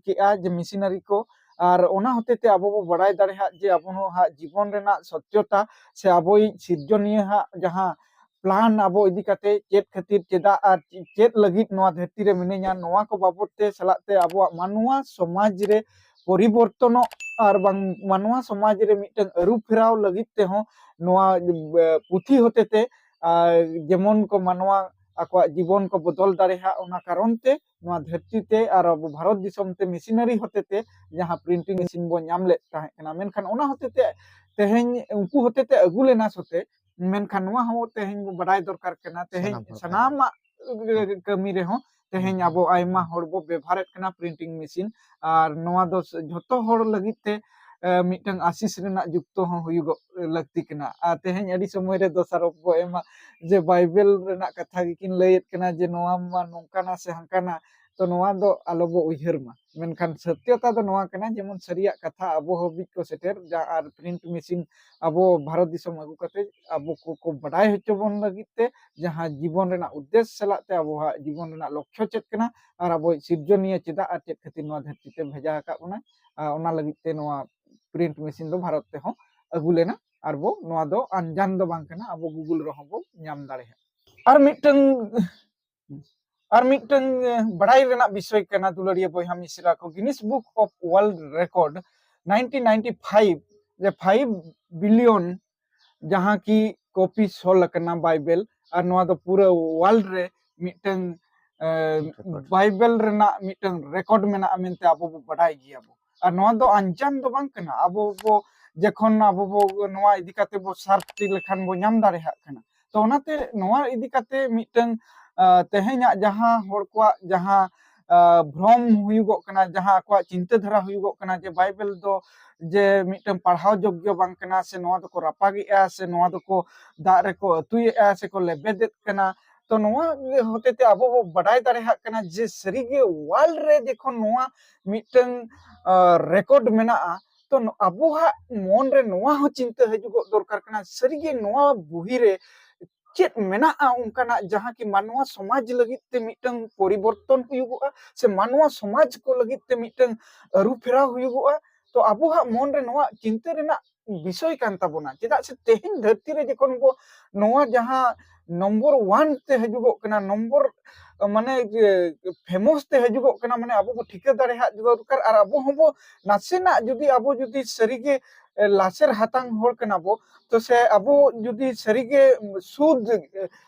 ᱠᱮᱜᱼᱟ ᱡᱮ ᱢᱤᱥᱤᱱᱟᱨᱤ ᱠᱚ, ᱟᱨ ᱚᱱᱟ ᱦᱚᱛᱮ ᱛᱮ ᱟᱵᱚ ᱵᱚ ᱵᱟᱲᱟᱭ ᱫᱟᱲᱮᱭᱟᱜ ᱡᱮ ᱟᱵᱚ ᱦᱚᱸ ᱦᱟᱸᱜ ᱡᱤᱵᱚᱱ ᱨᱮᱱᱟᱜ ᱥᱚᱛᱭᱚᱛᱟ ᱥᱮ ᱟᱵᱚᱭᱤᱡ ᱥᱤᱨᱡᱚᱱᱤᱭᱟᱹ ᱦᱟᱸᱜ ᱡᱟᱦᱟᱸ ᱯᱞᱟᱱ ᱟᱵᱚ ᱤᱫᱤ ᱠᱟᱛᱮ ᱪᱮᱫ ᱠᱷᱟᱹᱛᱤᱨ, ᱪᱮᱫᱟᱜ ᱟᱨ ᱪᱮᱫ ᱞᱟᱹᱜᱤᱫ ᱱᱚᱣᱟ ᱫᱷᱟᱹᱨᱛᱤ ᱨᱮ ᱢᱤᱱᱟᱹᱧᱟ, ᱱᱚᱣᱟ ᱠᱚ ᱵᱟᱵᱚᱫ ᱛᱮ ᱥᱟᱞᱟᱜ ᱛᱮ ᱟᱵᱚᱣᱟᱜ ᱢᱟᱱᱣᱟ ᱥᱚᱢᱟᱡᱽ ᱨᱮ ᱯᱚᱨᱤᱵᱚᱨᱛᱚᱱᱚᱜ ᱟᱨ ᱵᱟᱝ ᱢᱟᱱᱣᱟ ᱥᱚᱢᱟᱡᱽ ᱨᱮ ᱢᱤᱫᱴᱟᱝ ᱟᱹᱨᱩ ᱯᱷᱮᱨᱟᱣ ᱞᱟᱹᱜᱤᱫ ᱛᱮᱦᱚᱸ ᱱᱚᱣᱟ, ᱮ, ᱯᱩᱛᱷᱤ ᱦᱚᱛᱮ ᱛᱮ, ᱟᱨ ᱡᱮᱢᱚᱱ ᱠᱚ ᱢᱟᱱᱣᱟ ᱟᱠᱚᱣᱟᱜ ᱡᱤᱵᱚᱱ ᱠᱚ ᱵᱚᱫᱚᱞ ᱫᱟᱲᱮᱭᱟᱜ, ᱚᱱᱟ ᱠᱟᱨᱚᱱ ᱛᱮ ᱱᱚᱣᱟ ᱫᱷᱟᱹᱨᱛᱤ ᱛᱮ ᱟᱨ ᱟᱵᱚ ᱵᱷᱟᱨᱚᱛ ᱫᱤᱥᱚᱢ ᱛᱮ ᱢᱤᱥᱤᱱᱟᱨᱤ ᱦᱚᱛᱮ ᱛᱮ ᱡᱟᱦᱟᱸ ᱯᱨᱤᱱᱴᱤᱝ ᱢᱮᱥᱤᱱ ᱵᱚᱱ ᱧᱟᱢ ᱞᱮᱫ ᱛᱟᱦᱮᱸ ᱠᱟᱱᱟ, ᱢᱮᱱᱠᱷᱟᱱ ᱚᱱᱟ ᱦᱚᱛᱮ ᱛᱮ ᱛᱮᱦᱮᱧ ᱩᱱᱠᱩ ᱦᱚᱛᱮ ᱛᱮ ᱟᱹᱜᱩ ᱞᱮᱱᱟ ᱥᱚᱛᱮ, ᱢᱮᱱᱠᱷᱟᱱ ᱱᱚᱣᱟ ᱦᱚᱸ ᱛᱮᱦᱮᱧ ᱵᱚ ᱵᱟᱰᱟᱭ ᱫᱚᱨᱠᱟᱨ ᱠᱟᱱᱟ, ᱛᱮᱦᱮᱧ ᱥᱟᱱᱟᱢ ᱦᱚᱲ ᱥᱟᱱᱟᱢᱟᱜ ᱠᱟᱹᱢᱤ ᱨᱮᱦᱚᱸ ᱛᱮᱦᱮᱧ ᱦᱩᱸ, ᱟᱵᱚ ᱟᱭᱢᱟ ᱦᱚᱲ ᱵᱚ ᱵᱮᱵᱷᱟᱨᱮᱫ ᱠᱟᱱᱟ ᱯᱨᱤᱱᱴᱤᱝ ᱢᱮᱥᱤᱱ, ᱟᱨ ᱱᱚᱣᱟ ᱫᱚ ᱡᱷᱚᱛᱚ ᱦᱚᱲ ᱞᱟᱹᱜᱤᱫ ᱛᱮ ᱢᱤᱫᱴᱟᱝ ᱟᱥᱤᱥ ᱨᱮᱱᱟᱜ ᱡᱩᱠᱛᱚ ᱦᱚᱸ ᱦᱩᱭᱩᱜᱚᱜ ᱞᱟᱹᱠᱛᱤ ᱠᱟᱱᱟ᱾ ᱟᱨ ᱛᱮᱦᱮᱧ ᱟᱹᱰᱤ ᱥᱚᱢᱚᱭ ᱨᱮ ᱫᱚᱥᱟᱨᱚᱯ ᱵᱚ ᱮᱢᱟ ᱡᱮ ᱵᱟᱭᱵᱮᱞ ᱨᱮᱱᱟᱜ ᱠᱟᱛᱷᱟ ᱜᱮᱠᱤᱱ ᱞᱟᱹᱭᱮᱫ ᱠᱟᱱᱟ ᱡᱮ ᱱᱚᱣᱟ ᱢᱟ ᱱᱚᱝᱠᱟᱱᱟ ᱥᱮ ᱦᱟᱝᱠᱟᱱᱟ᱾ ᱛᱚ ᱱᱚᱣᱟ ᱫᱚ ᱟᱞᱚ ᱵᱚ ᱩᱭᱦᱟᱹᱨ ᱢᱟ᱾ ᱢᱮᱱᱠᱷᱟᱱ ᱥᱚᱛᱭᱚᱛᱟ ᱫᱚ ᱱᱚᱣᱟ ᱠᱟᱱᱟ, ᱡᱮᱢᱚᱱ ᱥᱟᱹᱨᱤᱭᱟᱜ ᱠᱟᱛᱷᱟ ᱟᱵᱚ ᱦᱟᱹᱵᱤᱡ ᱠᱚ ᱥᱮᱴᱮᱨ ᱡᱟ ᱟᱨ ᱯᱨᱤᱱᱴ ᱢᱮᱥᱤᱱ ᱟᱵᱚ ᱵᱷᱟᱨᱚᱛ ᱫᱤᱥᱚᱢ ᱟᱹᱜᱩ ᱠᱟᱛᱮ ᱟᱵᱚ ᱠᱚ, ᱠᱚ ᱵᱟᱰᱟᱭ ᱦᱚᱪᱚ ᱵᱚᱱ ᱞᱟᱹᱜᱤᱫ ᱛᱮ, ᱡᱟᱦᱟᱸ ᱡᱤᱵᱚᱱ ᱨᱮᱱᱟᱜ ᱩᱫᱽᱫᱮᱥ ᱥᱟᱞᱟᱜ ᱛᱮ ᱟᱵᱚᱣᱟᱜ ᱡᱤᱵᱚᱱ ᱨᱮᱱᱟᱜ ᱞᱚᱠᱠᱷᱚ ᱪᱮᱫ ᱠᱟᱱᱟ ᱟᱨ ᱟᱵᱚ ᱥᱤᱨᱡᱚᱱᱤᱭᱟᱹ ᱪᱮᱫᱟᱜ ᱟᱨ ᱪᱮᱫ ᱠᱷᱟᱹᱛᱤᱨ ᱱᱚᱣᱟ ᱫᱷᱟᱹᱨᱛᱤ ᱛᱮ ᱵᱷᱮᱡᱟ ᱟᱠᱟᱫ ᱵᱚᱱᱟ, ᱟᱨ ᱚᱱᱟ ᱞᱟᱹᱜᱤᱫ ᱛᱮ ᱱᱚᱣᱟ ᱯᱨᱤᱱᱴ ᱢᱮᱥᱤᱱ ᱫᱚ ᱵᱷᱟᱨᱚᱛ ᱛᱮᱦᱚᱸ ᱟᱹᱜᱩ ᱞᱮᱱᱟ᱾ ᱟᱨ ᱵᱚ, ᱱᱚᱣᱟ ᱫᱚ ᱟᱱᱡᱟᱱ ᱫᱚ ᱵᱟᱝ ᱠᱟᱱᱟ, ᱟᱵᱚ ᱜᱩᱜᱩᱞ ᱨᱮᱦᱚᱸ ᱵᱚ ᱧᱟᱢ ᱫᱟᱲᱮᱭᱟᱜᱼᱟ᱾ ᱟᱨ ᱢᱤᱫᱴᱟᱝ ᱟᱨ ᱢᱤᱫᱴᱟᱝ ᱵᱟᱲᱟᱭ ᱨᱮᱱᱟᱜ ᱵᱤᱥᱚᱭ ᱠᱟᱱᱟ ᱫᱩᱞᱟᱹᱲᱤᱭᱟᱹ ᱵᱚᱭᱦᱟ ᱢᱤᱥᱨᱟ ᱠᱚ, Guinness Book of World Record nineteen ninety five ᱨᱮ five billion ᱡᱟᱦᱟᱸ ᱠᱤ ᱠᱚᱯᱤ ᱥᱚᱞ ᱟᱠᱟᱱᱟ ᱵᱟᱭᱵᱮᱞ, ᱟᱨ ᱱᱚᱣᱟ ᱫᱚ ᱯᱩᱨᱟᱹ ᱣᱟᱨᱞᱰ ᱨᱮ ᱢᱤᱫᱴᱟᱝ ᱵᱟᱭᱵᱮᱞ ᱨᱮᱱᱟᱜ ᱢᱤᱫᱴᱟᱝ ᱨᱮᱠᱚᱨᱰ ᱢᱮᱱᱟᱜᱼᱟ ᱢᱮᱱᱛᱮ ᱟᱵᱚ ᱵᱚ ᱵᱟᱰᱟᱭ ᱜᱮᱭᱟ ᱵᱚ᱾ ᱟᱨ ᱱᱚᱣᱟ ᱫᱚ ᱟᱱᱡᱟᱱ ᱫᱚ ᱵᱟᱝ ᱠᱟᱱᱟ, ᱟᱵᱚ ᱵᱚ ᱡᱚᱠᱷᱚᱱ ᱟᱵᱚ ᱵᱚ ᱱᱚᱣᱟ ᱤᱫᱤ ᱠᱟᱛᱮ ᱵᱚ ᱥᱟᱨᱪ ᱞᱮᱠᱷᱟᱱ ᱵᱚ ᱧᱟᱢ ᱫᱟᱲᱮᱭᱟᱜ ᱠᱟᱱᱟ᱾ ᱛᱚ ᱚᱱᱟᱛᱮ ᱱᱚᱣᱟ ᱤᱫᱤ ᱠᱟᱛᱮ ᱢᱤᱫᱴᱟᱝ ᱛᱮᱦᱮᱧᱟᱜ ᱡᱟᱦᱟᱸ ᱦᱚᱲ ᱠᱚᱣᱟᱜ ᱡᱟᱦᱟᱸ ᱵᱷᱨᱚᱢ ᱦᱩᱭᱩᱜᱚᱜ ᱠᱟᱱᱟ, ᱡᱟᱦᱟᱸ ᱟᱠᱚᱣᱟᱜ ᱪᱤᱱᱛᱟᱹ ᱫᱷᱟᱨᱟ ᱦᱩᱭᱩᱜᱚᱜ ᱠᱟᱱᱟ ᱡᱮ ᱵᱟᱭᱵᱮᱞ ᱫᱚ ᱡᱮ ᱢᱤᱫᱴᱟᱝ ᱯᱟᱲᱦᱟᱣ ᱡᱳᱜᱽᱜᱚ ᱵᱟᱝ ᱠᱟᱱᱟ, ᱥᱮ ᱱᱚᱣᱟ ᱫᱚᱠᱚ ᱨᱟᱯᱟᱜᱮᱜᱼᱟ, ᱥᱮ ᱱᱚᱣᱟ ᱫᱚᱠᱚ ᱫᱟᱜ ᱨᱮᱠᱚ ᱟᱹᱛᱩᱭᱮᱜᱼᱟ, ᱥᱮᱠᱚ ᱞᱮᱵᱮᱫᱮᱫ ᱠᱟᱱᱟ᱾ ᱛᱚ ᱱᱚᱣᱟ ᱦᱚᱛᱮᱛᱮ ᱟᱵᱚ ᱵᱚ ᱵᱟᱰᱟᱭ ᱫᱟᱲᱮᱭᱟᱜ ᱠᱟᱱᱟ ᱡᱮ ᱥᱟᱹᱨᱤᱜᱮ ᱣᱟᱨᱞᱰ ᱨᱮ ᱡᱚᱠᱷᱚᱱ ᱱᱚᱣᱟ ᱢᱤᱫᱴᱟᱝ ᱨᱮᱠᱚᱨᱰ ᱢᱮᱱᱟᱜᱼᱟ, ᱛᱚ ᱟᱵᱚᱣᱟᱜ ᱢᱚᱱ ᱨᱮ ᱱᱚᱣᱟ ᱦᱚᱸ ᱪᱤᱱᱛᱟᱹ ᱦᱤᱡᱩᱜᱚᱜ ᱫᱚᱨᱠᱟᱨ ᱠᱟᱱᱟ, ᱥᱟᱹᱨᱤᱜᱮ ᱱᱚᱣᱟ ᱵᱩᱦᱤ ᱨᱮ ᱪᱮᱫ ᱢᱮᱱᱟᱜᱼᱟ ᱚᱱᱠᱟᱱᱟᱜ ᱡᱟᱦᱟᱸ ᱠᱤ ᱢᱟᱱᱣᱟ ᱥᱚᱢᱟᱡᱽ ᱞᱟᱹᱜᱤᱫ ᱛᱮ ᱢᱤᱫᱴᱟᱝ ᱯᱚᱨᱤᱵᱚᱨᱛᱚᱱ ᱦᱩᱭᱩᱜᱚᱜᱼᱟ, ᱥᱮ ᱢᱟᱱᱣᱟ ᱥᱚᱢᱟᱡᱽ ᱠᱚ ᱞᱟᱹᱜᱤᱫ ᱛᱮ ᱢᱤᱫᱴᱟᱝ ᱟᱹᱨᱩ ᱯᱷᱮᱨᱟᱣ ᱦᱩᱭᱩᱜᱚᱜᱼᱟ᱾ ᱛᱚ ᱟᱵᱚᱣᱟᱜ ᱢᱚᱱ ᱨᱮ ᱱᱚᱣᱟ ᱪᱤᱱᱛᱟᱹ ᱨᱮᱱᱟᱜ ᱵᱤᱥᱚᱭ ᱠᱟᱱ ᱛᱟᱵᱚᱱᱟ᱾ ᱪᱮᱫᱟᱜ ᱥᱮ ᱛᱮᱦᱮᱧ ᱫᱷᱟᱹᱨᱛᱤ ᱨᱮ ᱡᱚᱠᱷᱚᱱ ᱵᱚ ᱱᱚᱣᱟ ᱡᱟᱦᱟᱸ ᱱᱚᱢᱵᱚᱨ ᱳᱣᱟᱱ ᱛᱮ ᱦᱤᱡᱩᱜᱚᱜ ᱠᱟᱱᱟ, ᱱᱚᱢᱵᱚᱨ ᱢᱟᱱᱮ ᱯᱷᱮᱢᱚᱥ ᱛᱮ ᱦᱤᱡᱩᱜᱚᱜ ᱠᱟᱱᱟ, ᱢᱟᱱᱮ ᱟᱵᱚ ᱵᱚ ᱴᱷᱤᱠᱟᱹ ᱫᱟᱲᱮᱭᱟᱜ ᱫᱚᱨᱠᱟᱨ᱾ ᱟᱨ ᱟᱵᱚ ᱦᱚᱸᱵᱚ ᱱᱟᱥᱮᱱᱟᱜ ᱡᱩᱫᱤ ᱟᱵᱚ ᱡᱩᱫᱤ ᱥᱟᱹᱨᱤᱜᱮ ᱞᱟᱥᱮᱨ ᱦᱟᱛᱟᱝ ᱦᱚᱲ ᱠᱟᱱᱟ ᱵᱚ, ᱛᱚ ᱥᱮ ᱟᱵᱚ ᱡᱩᱫᱤ ᱥᱟᱹᱨᱤᱜᱮ ᱥᱩᱫ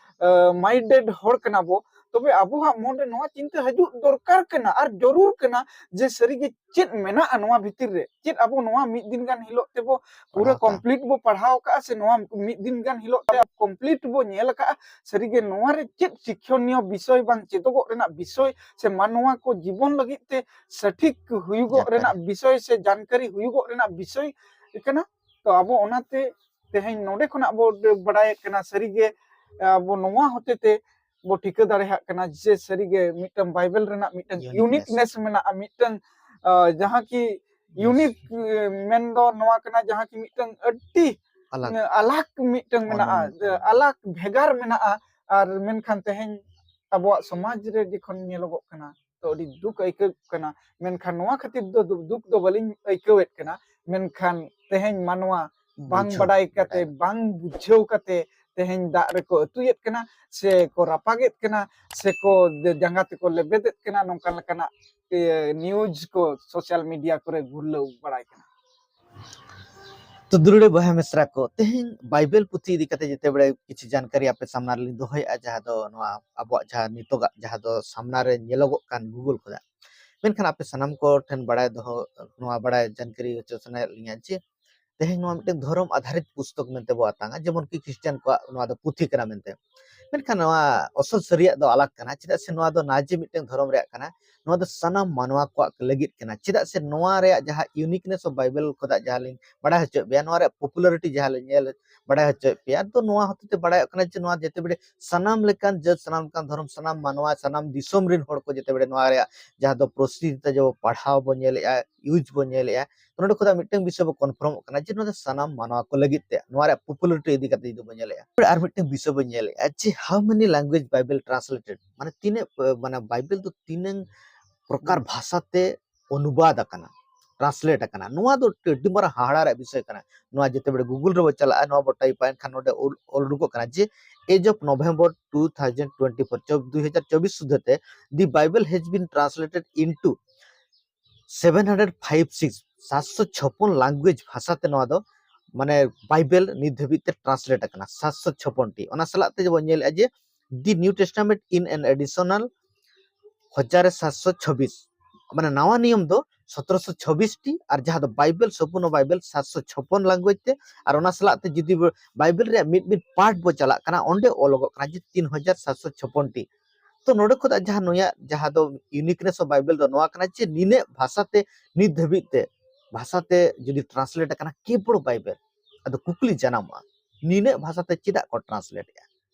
ᱢᱟᱭᱤᱱᱰᱮᱰ ᱦᱚᱲ ᱠᱟᱱᱟ ᱵᱚ, ᱛᱚᱵᱮ ᱟᱵᱚᱣᱟᱜ ᱢᱚᱱᱨᱮ ᱱᱚᱣᱟ ᱪᱤᱱᱛᱟᱹ ᱦᱤᱡᱩᱜ ᱫᱚᱨᱠᱟᱨ ᱠᱟᱱᱟ ᱟᱨ ᱡᱚᱨᱩᱨ ᱠᱟᱱᱟ ᱡᱮ ᱥᱟᱹᱨᱤᱜᱮ ᱪᱮᱫ ᱢᱮᱱᱟᱜᱼᱟ ᱱᱚᱣᱟ ᱵᱷᱤᱛᱤᱨ ᱨᱮ, ᱪᱮᱫ ᱟᱵᱚ ᱱᱚᱣᱟ ᱢᱤᱫ ᱫᱤᱱ ᱜᱟᱱ ᱦᱤᱞᱳᱜ ᱛᱮᱵᱚ ᱯᱩᱨᱟᱹ ᱯᱟᱲᱦᱟᱣ ᱠᱟᱜᱼᱟ᱾ Complete ᱵᱚ ᱯᱟᱲᱦᱟᱣ ᱠᱟᱜᱼᱟ ᱥᱮ ᱱᱚᱣᱟ ᱢᱤᱫ ᱫᱤᱱ ᱜᱟᱱ ᱦᱤᱞᱳᱜ ᱛᱮ complete ᱵᱚ ᱧᱮᱞ ᱠᱟᱜᱼᱟ, ᱥᱟᱹᱨᱤᱜᱮ ᱱᱚᱣᱟ ᱨᱮ ᱪᱮᱫ ᱥᱤᱠᱷᱚᱱᱤᱭᱚ ᱵᱤᱥᱚᱭ ᱵᱟᱝ ᱪᱮᱫᱚᱜᱚᱜ ᱨᱮᱱᱟᱜ ᱵᱤᱥᱚᱭ ᱥᱮ ᱢᱟᱱᱣᱟ ᱠᱚ ᱡᱤᱵᱚᱱ ᱞᱟᱹᱜᱤᱫ ᱛᱮ ᱥᱚᱴᱷᱤᱠ ᱦᱩᱭᱩᱜᱚᱜ ᱡᱟᱱᱠᱟᱨᱤ᱾ ᱨᱮᱱᱟᱜ ᱵᱤᱥᱚᱭ ᱥᱮ ᱡᱟᱱᱠᱟᱨᱤ ᱦᱩᱭᱩᱜᱚᱜ ᱨᱮᱱᱟᱜ ᱵᱤᱥᱚᱭ ᱠᱟᱱᱟ᱾ ᱛᱚ ᱟᱵᱚ ᱚᱱᱟᱛᱮ ᱛᱮᱦᱮᱧ ᱱᱚᱰᱮ ᱠᱷᱚᱱᱟᱜ ᱵᱚ ᱵᱟᱲᱟᱭᱮᱫ ᱠᱟᱱᱟ, ᱥᱟᱹᱨᱤᱜᱮ ᱟᱵᱚ ᱱᱚᱣᱟ ᱦᱚᱛᱮ ᱛᱮ ᱵᱚ ᱴᱷᱤᱠᱟᱹ ᱫᱟᱲᱮᱭᱟᱜ ᱠᱟᱱᱟ ᱡᱮ ᱥᱟᱹᱨᱤᱜᱮ ᱢᱤᱫᱴᱟᱝ ᱵᱟᱭᱵᱮᱞ ᱨᱮᱱᱟᱜ ᱢᱤᱫᱴᱟᱝ Uniqueness. Uniqueness ᱢᱮᱱᱟᱜᱼᱟ, ᱢᱤᱫᱴᱟᱝ, ᱟᱸ, ᱡᱟᱦᱟᱸ ᱠᱤ Yes. Unique, ᱟᱸ, ᱢᱮᱱᱫᱚ ᱱᱚᱣᱟ ᱠᱟᱱᱟ, ᱡᱟᱦᱟᱸ ᱠᱤ ᱢᱤᱫᱴᱟᱝ ᱟᱹᱰᱤ ᱟᱞᱟᱜᱽ᱾ ᱟᱞᱟᱜᱽ ᱢᱤᱫᱴᱟᱝ ᱢᱮᱱᱟᱜᱼᱟ, ᱚᱱᱚᱱᱭᱚ᱾ ᱟᱞᱟᱜᱽ ᱵᱷᱮᱜᱟᱨ ᱢᱮᱱᱟᱜᱼᱟ᱾ ᱟᱨ ᱢᱮᱱᱠᱷᱟᱱ ᱛᱮᱦᱮᱧ ᱟᱵᱚᱣᱟᱜ ᱥᱚᱢᱟᱡᱽ ᱨᱮ ᱡᱚᱠᱷᱚᱱ ᱧᱮᱞᱚᱜᱚᱜ ᱠᱟᱱᱟ, ᱛᱚ ᱟᱹᱰᱤ ᱫᱩᱠ ᱟᱹᱭᱠᱟᱹᱜ ᱠᱟᱱᱟ᱾ ᱢᱮᱱᱠᱷᱟᱱ ᱱᱚᱣᱟ ᱠᱷᱟᱹᱛᱤᱨ ᱫᱚ ᱫᱩ-, ᱫᱩᱠ ᱫᱚ ᱵᱟᱹᱞᱤᱧ ᱟᱹᱭᱠᱟᱹᱣᱮᱫ ᱠᱟᱱᱟ, ᱢᱮᱱᱠᱷᱟᱱ ᱛᱮᱦᱮᱧ ᱢᱟᱱᱣᱟ ᱵᱟᱝ ᱵᱩᱡᱷᱟᱹᱣ ᱵᱟᱰᱟᱭ ᱠᱟᱛᱮ, ᱵᱟᱰᱟᱭ᱾ ᱵᱟᱝ ᱵᱩᱡᱷᱟᱹᱣ ᱠᱟᱛᱮ ᱛᱮᱦᱮᱧ ᱫᱟᱜ ᱨᱮᱠᱚ ᱟᱹᱛᱩᱭᱮᱫ ᱠᱟᱱᱟ, ᱥᱮ ᱠᱚ ᱨᱟᱯᱟᱜᱮᱫ ᱠᱟᱱᱟ, ᱥᱮ ᱠᱚ ᱡᱟᱸᱜᱟ ᱛᱮᱠᱚ ᱞᱮᱵᱮᱫᱮᱫ ᱠᱟᱱᱟ, ᱱᱚᱝᱠᱟ ᱞᱮᱠᱟᱱᱟᱜ, ᱮ, news ᱠᱚ social media ᱠᱚᱨᱮ ᱜᱷᱩᱨᱞᱟᱹᱣ ᱵᱟᱲᱟᱭ ᱠᱟᱱᱟ᱾ ᱛᱚ ᱫᱩᱞᱟᱹᱲᱤᱭᱟᱹ ᱵᱚᱭᱦᱟ ᱢᱤᱥᱨᱟ ᱠᱚ, ᱛᱮᱦᱮᱧ ᱵᱟᱭᱵᱮᱞ ᱯᱩᱛᱷᱤ ᱤᱫᱤ ᱠᱟᱛᱮ ᱡᱮᱛᱮ ᱵᱮᱲᱮ ᱠᱤᱪᱷᱩ ᱡᱟᱱᱠᱟᱨᱤ ᱟᱯᱮ ᱥᱟᱢᱱᱟ ᱨᱮᱞᱤᱧ ᱫᱚᱦᱚᱭᱮᱫᱼᱟ, ᱡᱟᱦᱟᱸ ᱫᱚ ᱱᱚᱣᱟ ᱟᱵᱚᱣᱟᱜ ᱡᱟᱦᱟᱸ ᱱᱤᱛᱚᱜᱟᱜ ᱡᱟᱦᱟᱸ ᱫᱚ ᱥᱟᱢᱱᱟ ᱨᱮ ᱧᱮᱞᱚᱜᱚᱜ ᱠᱟᱱ Google ᱠᱷᱚᱱᱟᱜ᱾ ᱢᱮᱱᱠᱷᱟᱱ ᱟᱯᱮ ᱥᱟᱱᱟᱢ ᱠᱚ ᱴᱷᱮᱱ ᱵᱟᱲᱟᱭ ᱫᱚᱦᱚ, ᱱᱚᱣᱟ ᱵᱟᱲᱟᱭ ᱡᱟᱱᱠᱟᱨᱤ ᱦᱚᱪᱚ ᱥᱟᱱᱟᱭᱮᱫ ᱞᱤᱧᱟ ᱡᱮ ᱛᱮᱦᱮᱧ ᱱᱚᱣᱟ ᱢᱤᱫᱴᱟᱝ ᱫᱷᱚᱨᱚᱢ ᱟᱫᱷᱟᱨᱤᱛ ᱯᱩᱥᱛᱚᱠ ᱢᱮᱱᱛᱮ ᱵᱚ ᱟᱛᱟᱝᱟ, ᱡᱮᱢᱚᱱ ᱠᱤ ᱠᱷᱨᱤᱥᱴᱟᱱ ᱠᱚᱣᱟᱜ ᱱᱚᱣᱟ ᱫᱚ ᱯᱩᱛᱷᱤ ᱠᱟᱱᱟ ᱢᱮᱱᱛᱮ᱾ ᱢᱮᱱᱠᱷᱟᱱ ᱱᱚᱣᱟ ᱚᱥᱚᱞ ᱥᱟᱹᱨᱤᱭᱟᱜ ᱫᱚ ᱟᱞᱟᱜᱽ ᱠᱟᱱᱟ, ᱪᱮᱫᱟᱜ ᱥᱮ ᱱᱚᱣᱟ ᱫᱚ ᱱᱟᱡᱮ ᱢᱤᱫᱴᱟᱝ ᱫᱷᱚᱨᱚᱢ ᱨᱮᱭᱟᱜ ᱠᱟᱱᱟ, ᱱᱚᱣᱟ ᱫᱚ ᱥᱟᱱᱟᱢ ᱢᱟᱱᱣᱟ ᱠᱚᱣᱟᱜ ᱞᱟᱹᱜᱤᱫ ᱠᱟᱱᱟ᱾ ᱪᱮᱫᱟᱜ ᱥᱮ ᱱᱚᱣᱟ ᱨᱮᱭᱟᱜ ᱡᱟᱦᱟᱸ uniqueness of Bible ᱠᱷᱚᱱᱟᱜ ᱡᱟᱦᱟᱸ ᱞᱤᱧ ᱵᱟᱲᱟᱭ ᱦᱚᱪᱚᱭᱮᱫ ᱯᱮᱭᱟ, ᱱᱚᱣᱟ ᱨᱮᱭᱟᱜ popularity ᱡᱟᱦᱟᱸ ᱞᱤᱧ ᱧᱮᱞ ᱵᱟᱲᱟᱭ ᱦᱚᱪᱚᱭᱮᱫ ᱯᱮᱭᱟ, ᱛᱚ ᱱᱚᱣᱟ ᱦᱚᱛᱮ ᱛᱮ ᱵᱟᱲᱟᱭᱚᱜ ᱠᱟᱱᱟ ᱡᱮ ᱱᱚᱣᱟ ᱡᱮᱛᱮ ᱵᱮᱲᱮ ᱥᱟᱱᱟᱢ ᱞᱮᱠᱟᱱ ᱡᱟᱹᱛ, ᱥᱟᱱᱟᱢ ᱞᱮᱠᱟᱱ ᱫᱷᱚᱨᱚᱢ, ᱥᱟᱱᱟᱢ ᱢᱟᱱᱣᱟ, ᱥᱟᱱᱟᱢ ᱫᱤᱥᱚᱢ ᱨᱮᱱ ᱦᱚᱲ ᱠᱚ ᱡᱮᱛᱮ ᱵᱮᱲᱮ ᱱᱚᱣᱟ ᱨᱮᱭᱟᱜ ᱡᱟᱦᱟᱸ ᱫᱚ ᱯᱨᱚᱥᱛᱩᱛᱤ ᱛᱮ ᱡᱮ ᱯᱟᱲᱦᱟᱣ ᱵᱚ ᱧᱮᱞᱮᱜᱼᱟ, use ᱵᱚ ᱧᱮᱞᱮᱜᱼᱟ, ᱛᱚ ᱱᱚᱰᱮ ᱠᱷᱚᱱᱟᱜ ᱢᱤᱫᱴᱟᱝ ᱵᱤᱥᱚᱭ ᱵᱚ confirmᱚᱜ ᱠᱟᱱᱟ ᱡᱮ ᱱᱚᱣᱟ ᱫᱚ ᱥᱟᱱᱟᱢ ᱢᱟᱱᱣᱟ ᱠᱚ ᱞᱟᱹᱜᱤᱫ ᱛᱮ, ᱱᱚᱣᱟ ᱨᱮᱭᱟᱜ popularity ᱤᱫᱤ ᱠᱟᱛᱮ ᱡᱩᱫᱤ ᱵᱚ ᱧᱮᱞᱮᱜᱼᱟ᱾ ᱟᱨ ᱢᱤᱫᱴᱟᱝ ᱵᱤᱥᱚᱭ ᱵᱚ ᱧᱮᱞᱮᱜᱼᱟ ᱡᱮ how many language Bible translated, ᱢᱟᱱᱮ ᱛᱤᱱᱟᱹᱜ, ᱢᱟᱱᱮ ᱵᱟᱭᱵᱮᱞ ᱫᱚ ᱛᱤᱱᱟᱹᱝ ᱯᱨᱚᱠᱟᱨ ᱦᱩᱸ᱾ ᱵᱷᱟᱥᱟ ᱛᱮ ᱚᱱᱩᱵᱟᱫ ᱟᱠᱟᱱᱟ, translate ᱟᱠᱟᱱᱟ᱾ ᱱᱚᱣᱟ ᱫᱚ ᱟᱹᱰᱤ ᱢᱟᱨᱟᱝ ᱦᱟᱦᱟᱲᱟ ᱨᱮᱭᱟᱜ ᱵᱤᱥᱚᱭ ᱠᱟᱱᱟ᱾ ᱱᱚᱣᱟ ᱡᱮᱛᱮ ᱵᱮᱲᱮ Google ᱨᱮᱵᱚ ᱪᱟᱞᱟᱜᱼᱟ, ᱱᱚᱣᱟ ᱵᱚ typeᱟ, ᱮᱱᱠᱷᱟᱱ ᱱᱚᱰᱮ ᱚᱞ, ᱚᱞ ᱩᱰᱩᱠᱚᱜ ᱠᱟᱱᱟ ᱡᱮ as of November two thousand twenty-four, ᱪᱚᱵ-, ᱫᱩᱭ ᱦᱟᱡᱟᱨ ᱪᱚᱵᱵᱤᱥ ᱥᱩᱫᱷᱟᱹ ᱛᱮ, the Bible has been translated into seven hundred five six, ᱥᱟᱛᱥᱚ ᱪᱷᱚᱯᱚᱱ language ᱵᱷᱟᱥᱟ ᱛᱮ ᱱᱚᱣᱟ ᱫᱚ, ᱢᱟᱱᱮ, ᱵᱟᱭᱵᱮᱞ ᱱᱤᱛ ᱫᱷᱟᱹᱵᱤᱡ ᱛᱮ translate ᱟᱠᱟᱱᱟ, ᱥᱟᱛᱥᱚ ᱪᱷᱚᱯᱚᱱ ᱴᱤ᱾ ᱚᱱᱟ ᱥᱟᱞᱟᱜ ᱛᱮ ᱡᱮᱵᱚᱱ ᱧᱮᱞᱮᱜᱼᱟ ᱡᱮ The New Testament in an Additional ᱦᱟᱡᱟᱨ ᱥᱟᱛᱥᱚ ᱪᱷᱟᱵᱵᱤᱥ, ᱢᱟᱱᱮ ᱱᱟᱣᱟ ᱱᱤᱭᱚᱢ ᱫᱚ ᱥᱚᱛᱨᱚᱥᱚ ᱪᱷᱟᱵᱵᱤᱥ ᱴᱤ, ᱟᱨ ᱡᱟᱦᱟᱸ ᱫᱚ ᱵᱟᱭᱵᱮᱞ, ᱥᱚᱯᱩᱨᱱᱚ ᱵᱟᱭᱵᱮᱞ ᱥᱟᱛᱥᱚ ᱪᱷᱚᱯᱚᱱ ᱞᱟᱝᱜᱩᱭᱮᱡᱽ ᱛᱮ, ᱟᱨ ᱚᱱᱟ ᱥᱟᱞᱟᱜ ᱛᱮ ᱡᱩᱫᱤ ᱵᱟᱭᱵᱮᱞ ᱨᱮᱭᱟᱜ ᱢᱤᱫ ᱢᱤᱫ ᱯᱟᱨᱴ ᱵᱚ ᱪᱟᱞᱟᱜ ᱠᱟᱱᱟ, ᱚᱸᱰᱮ ᱚᱞᱚᱜᱚᱜ ᱠᱟᱱᱟ ᱡᱮ ᱛᱤᱱ ᱦᱟᱡᱟᱨ ᱥᱟᱛᱥᱚ ᱪᱷᱚᱯᱚᱱ ᱴᱤ᱾ ᱛᱚ ᱱᱚᱰᱮ ᱠᱷᱚᱱᱟᱜ ᱡᱟᱦᱟᱸ ᱱᱩᱭᱟᱜ ᱡᱟᱦᱟᱸ ᱫᱚ ᱤᱭᱩᱱᱤᱠᱱᱮᱥ ᱚᱯᱷ ᱵᱟᱭᱵᱮᱞ ᱫᱚ ᱱᱚᱣᱟ ᱠᱟᱱᱟ ᱡᱮ ᱱᱤᱱᱟᱹᱜ ᱵᱷᱟᱥᱟᱛᱮ ᱱᱤᱛ ᱫᱷᱟᱹᱵᱤᱡ ᱛᱮ ᱵᱷᱟᱥᱟᱛᱮ ᱡᱩᱫᱤ ᱴᱨᱟᱱᱥᱞᱮᱴ ᱟᱠᱟᱱᱟ ᱠᱮᱵᱚᱞ ᱵᱟᱭᱵᱮᱞ, ᱟᱫᱚ ᱠᱩᱠᱞᱤ ᱡᱟᱱᱟᱢᱚᱜᱼᱟ, ᱱᱤᱱᱟᱹᱜ ᱵᱷᱟᱥᱟᱛᱮ ᱪᱮᱫᱟᱜ ᱠᱚ ᱴᱨᱟᱱᱥᱞᱮᱴ ᱮᱜᱼᱟ?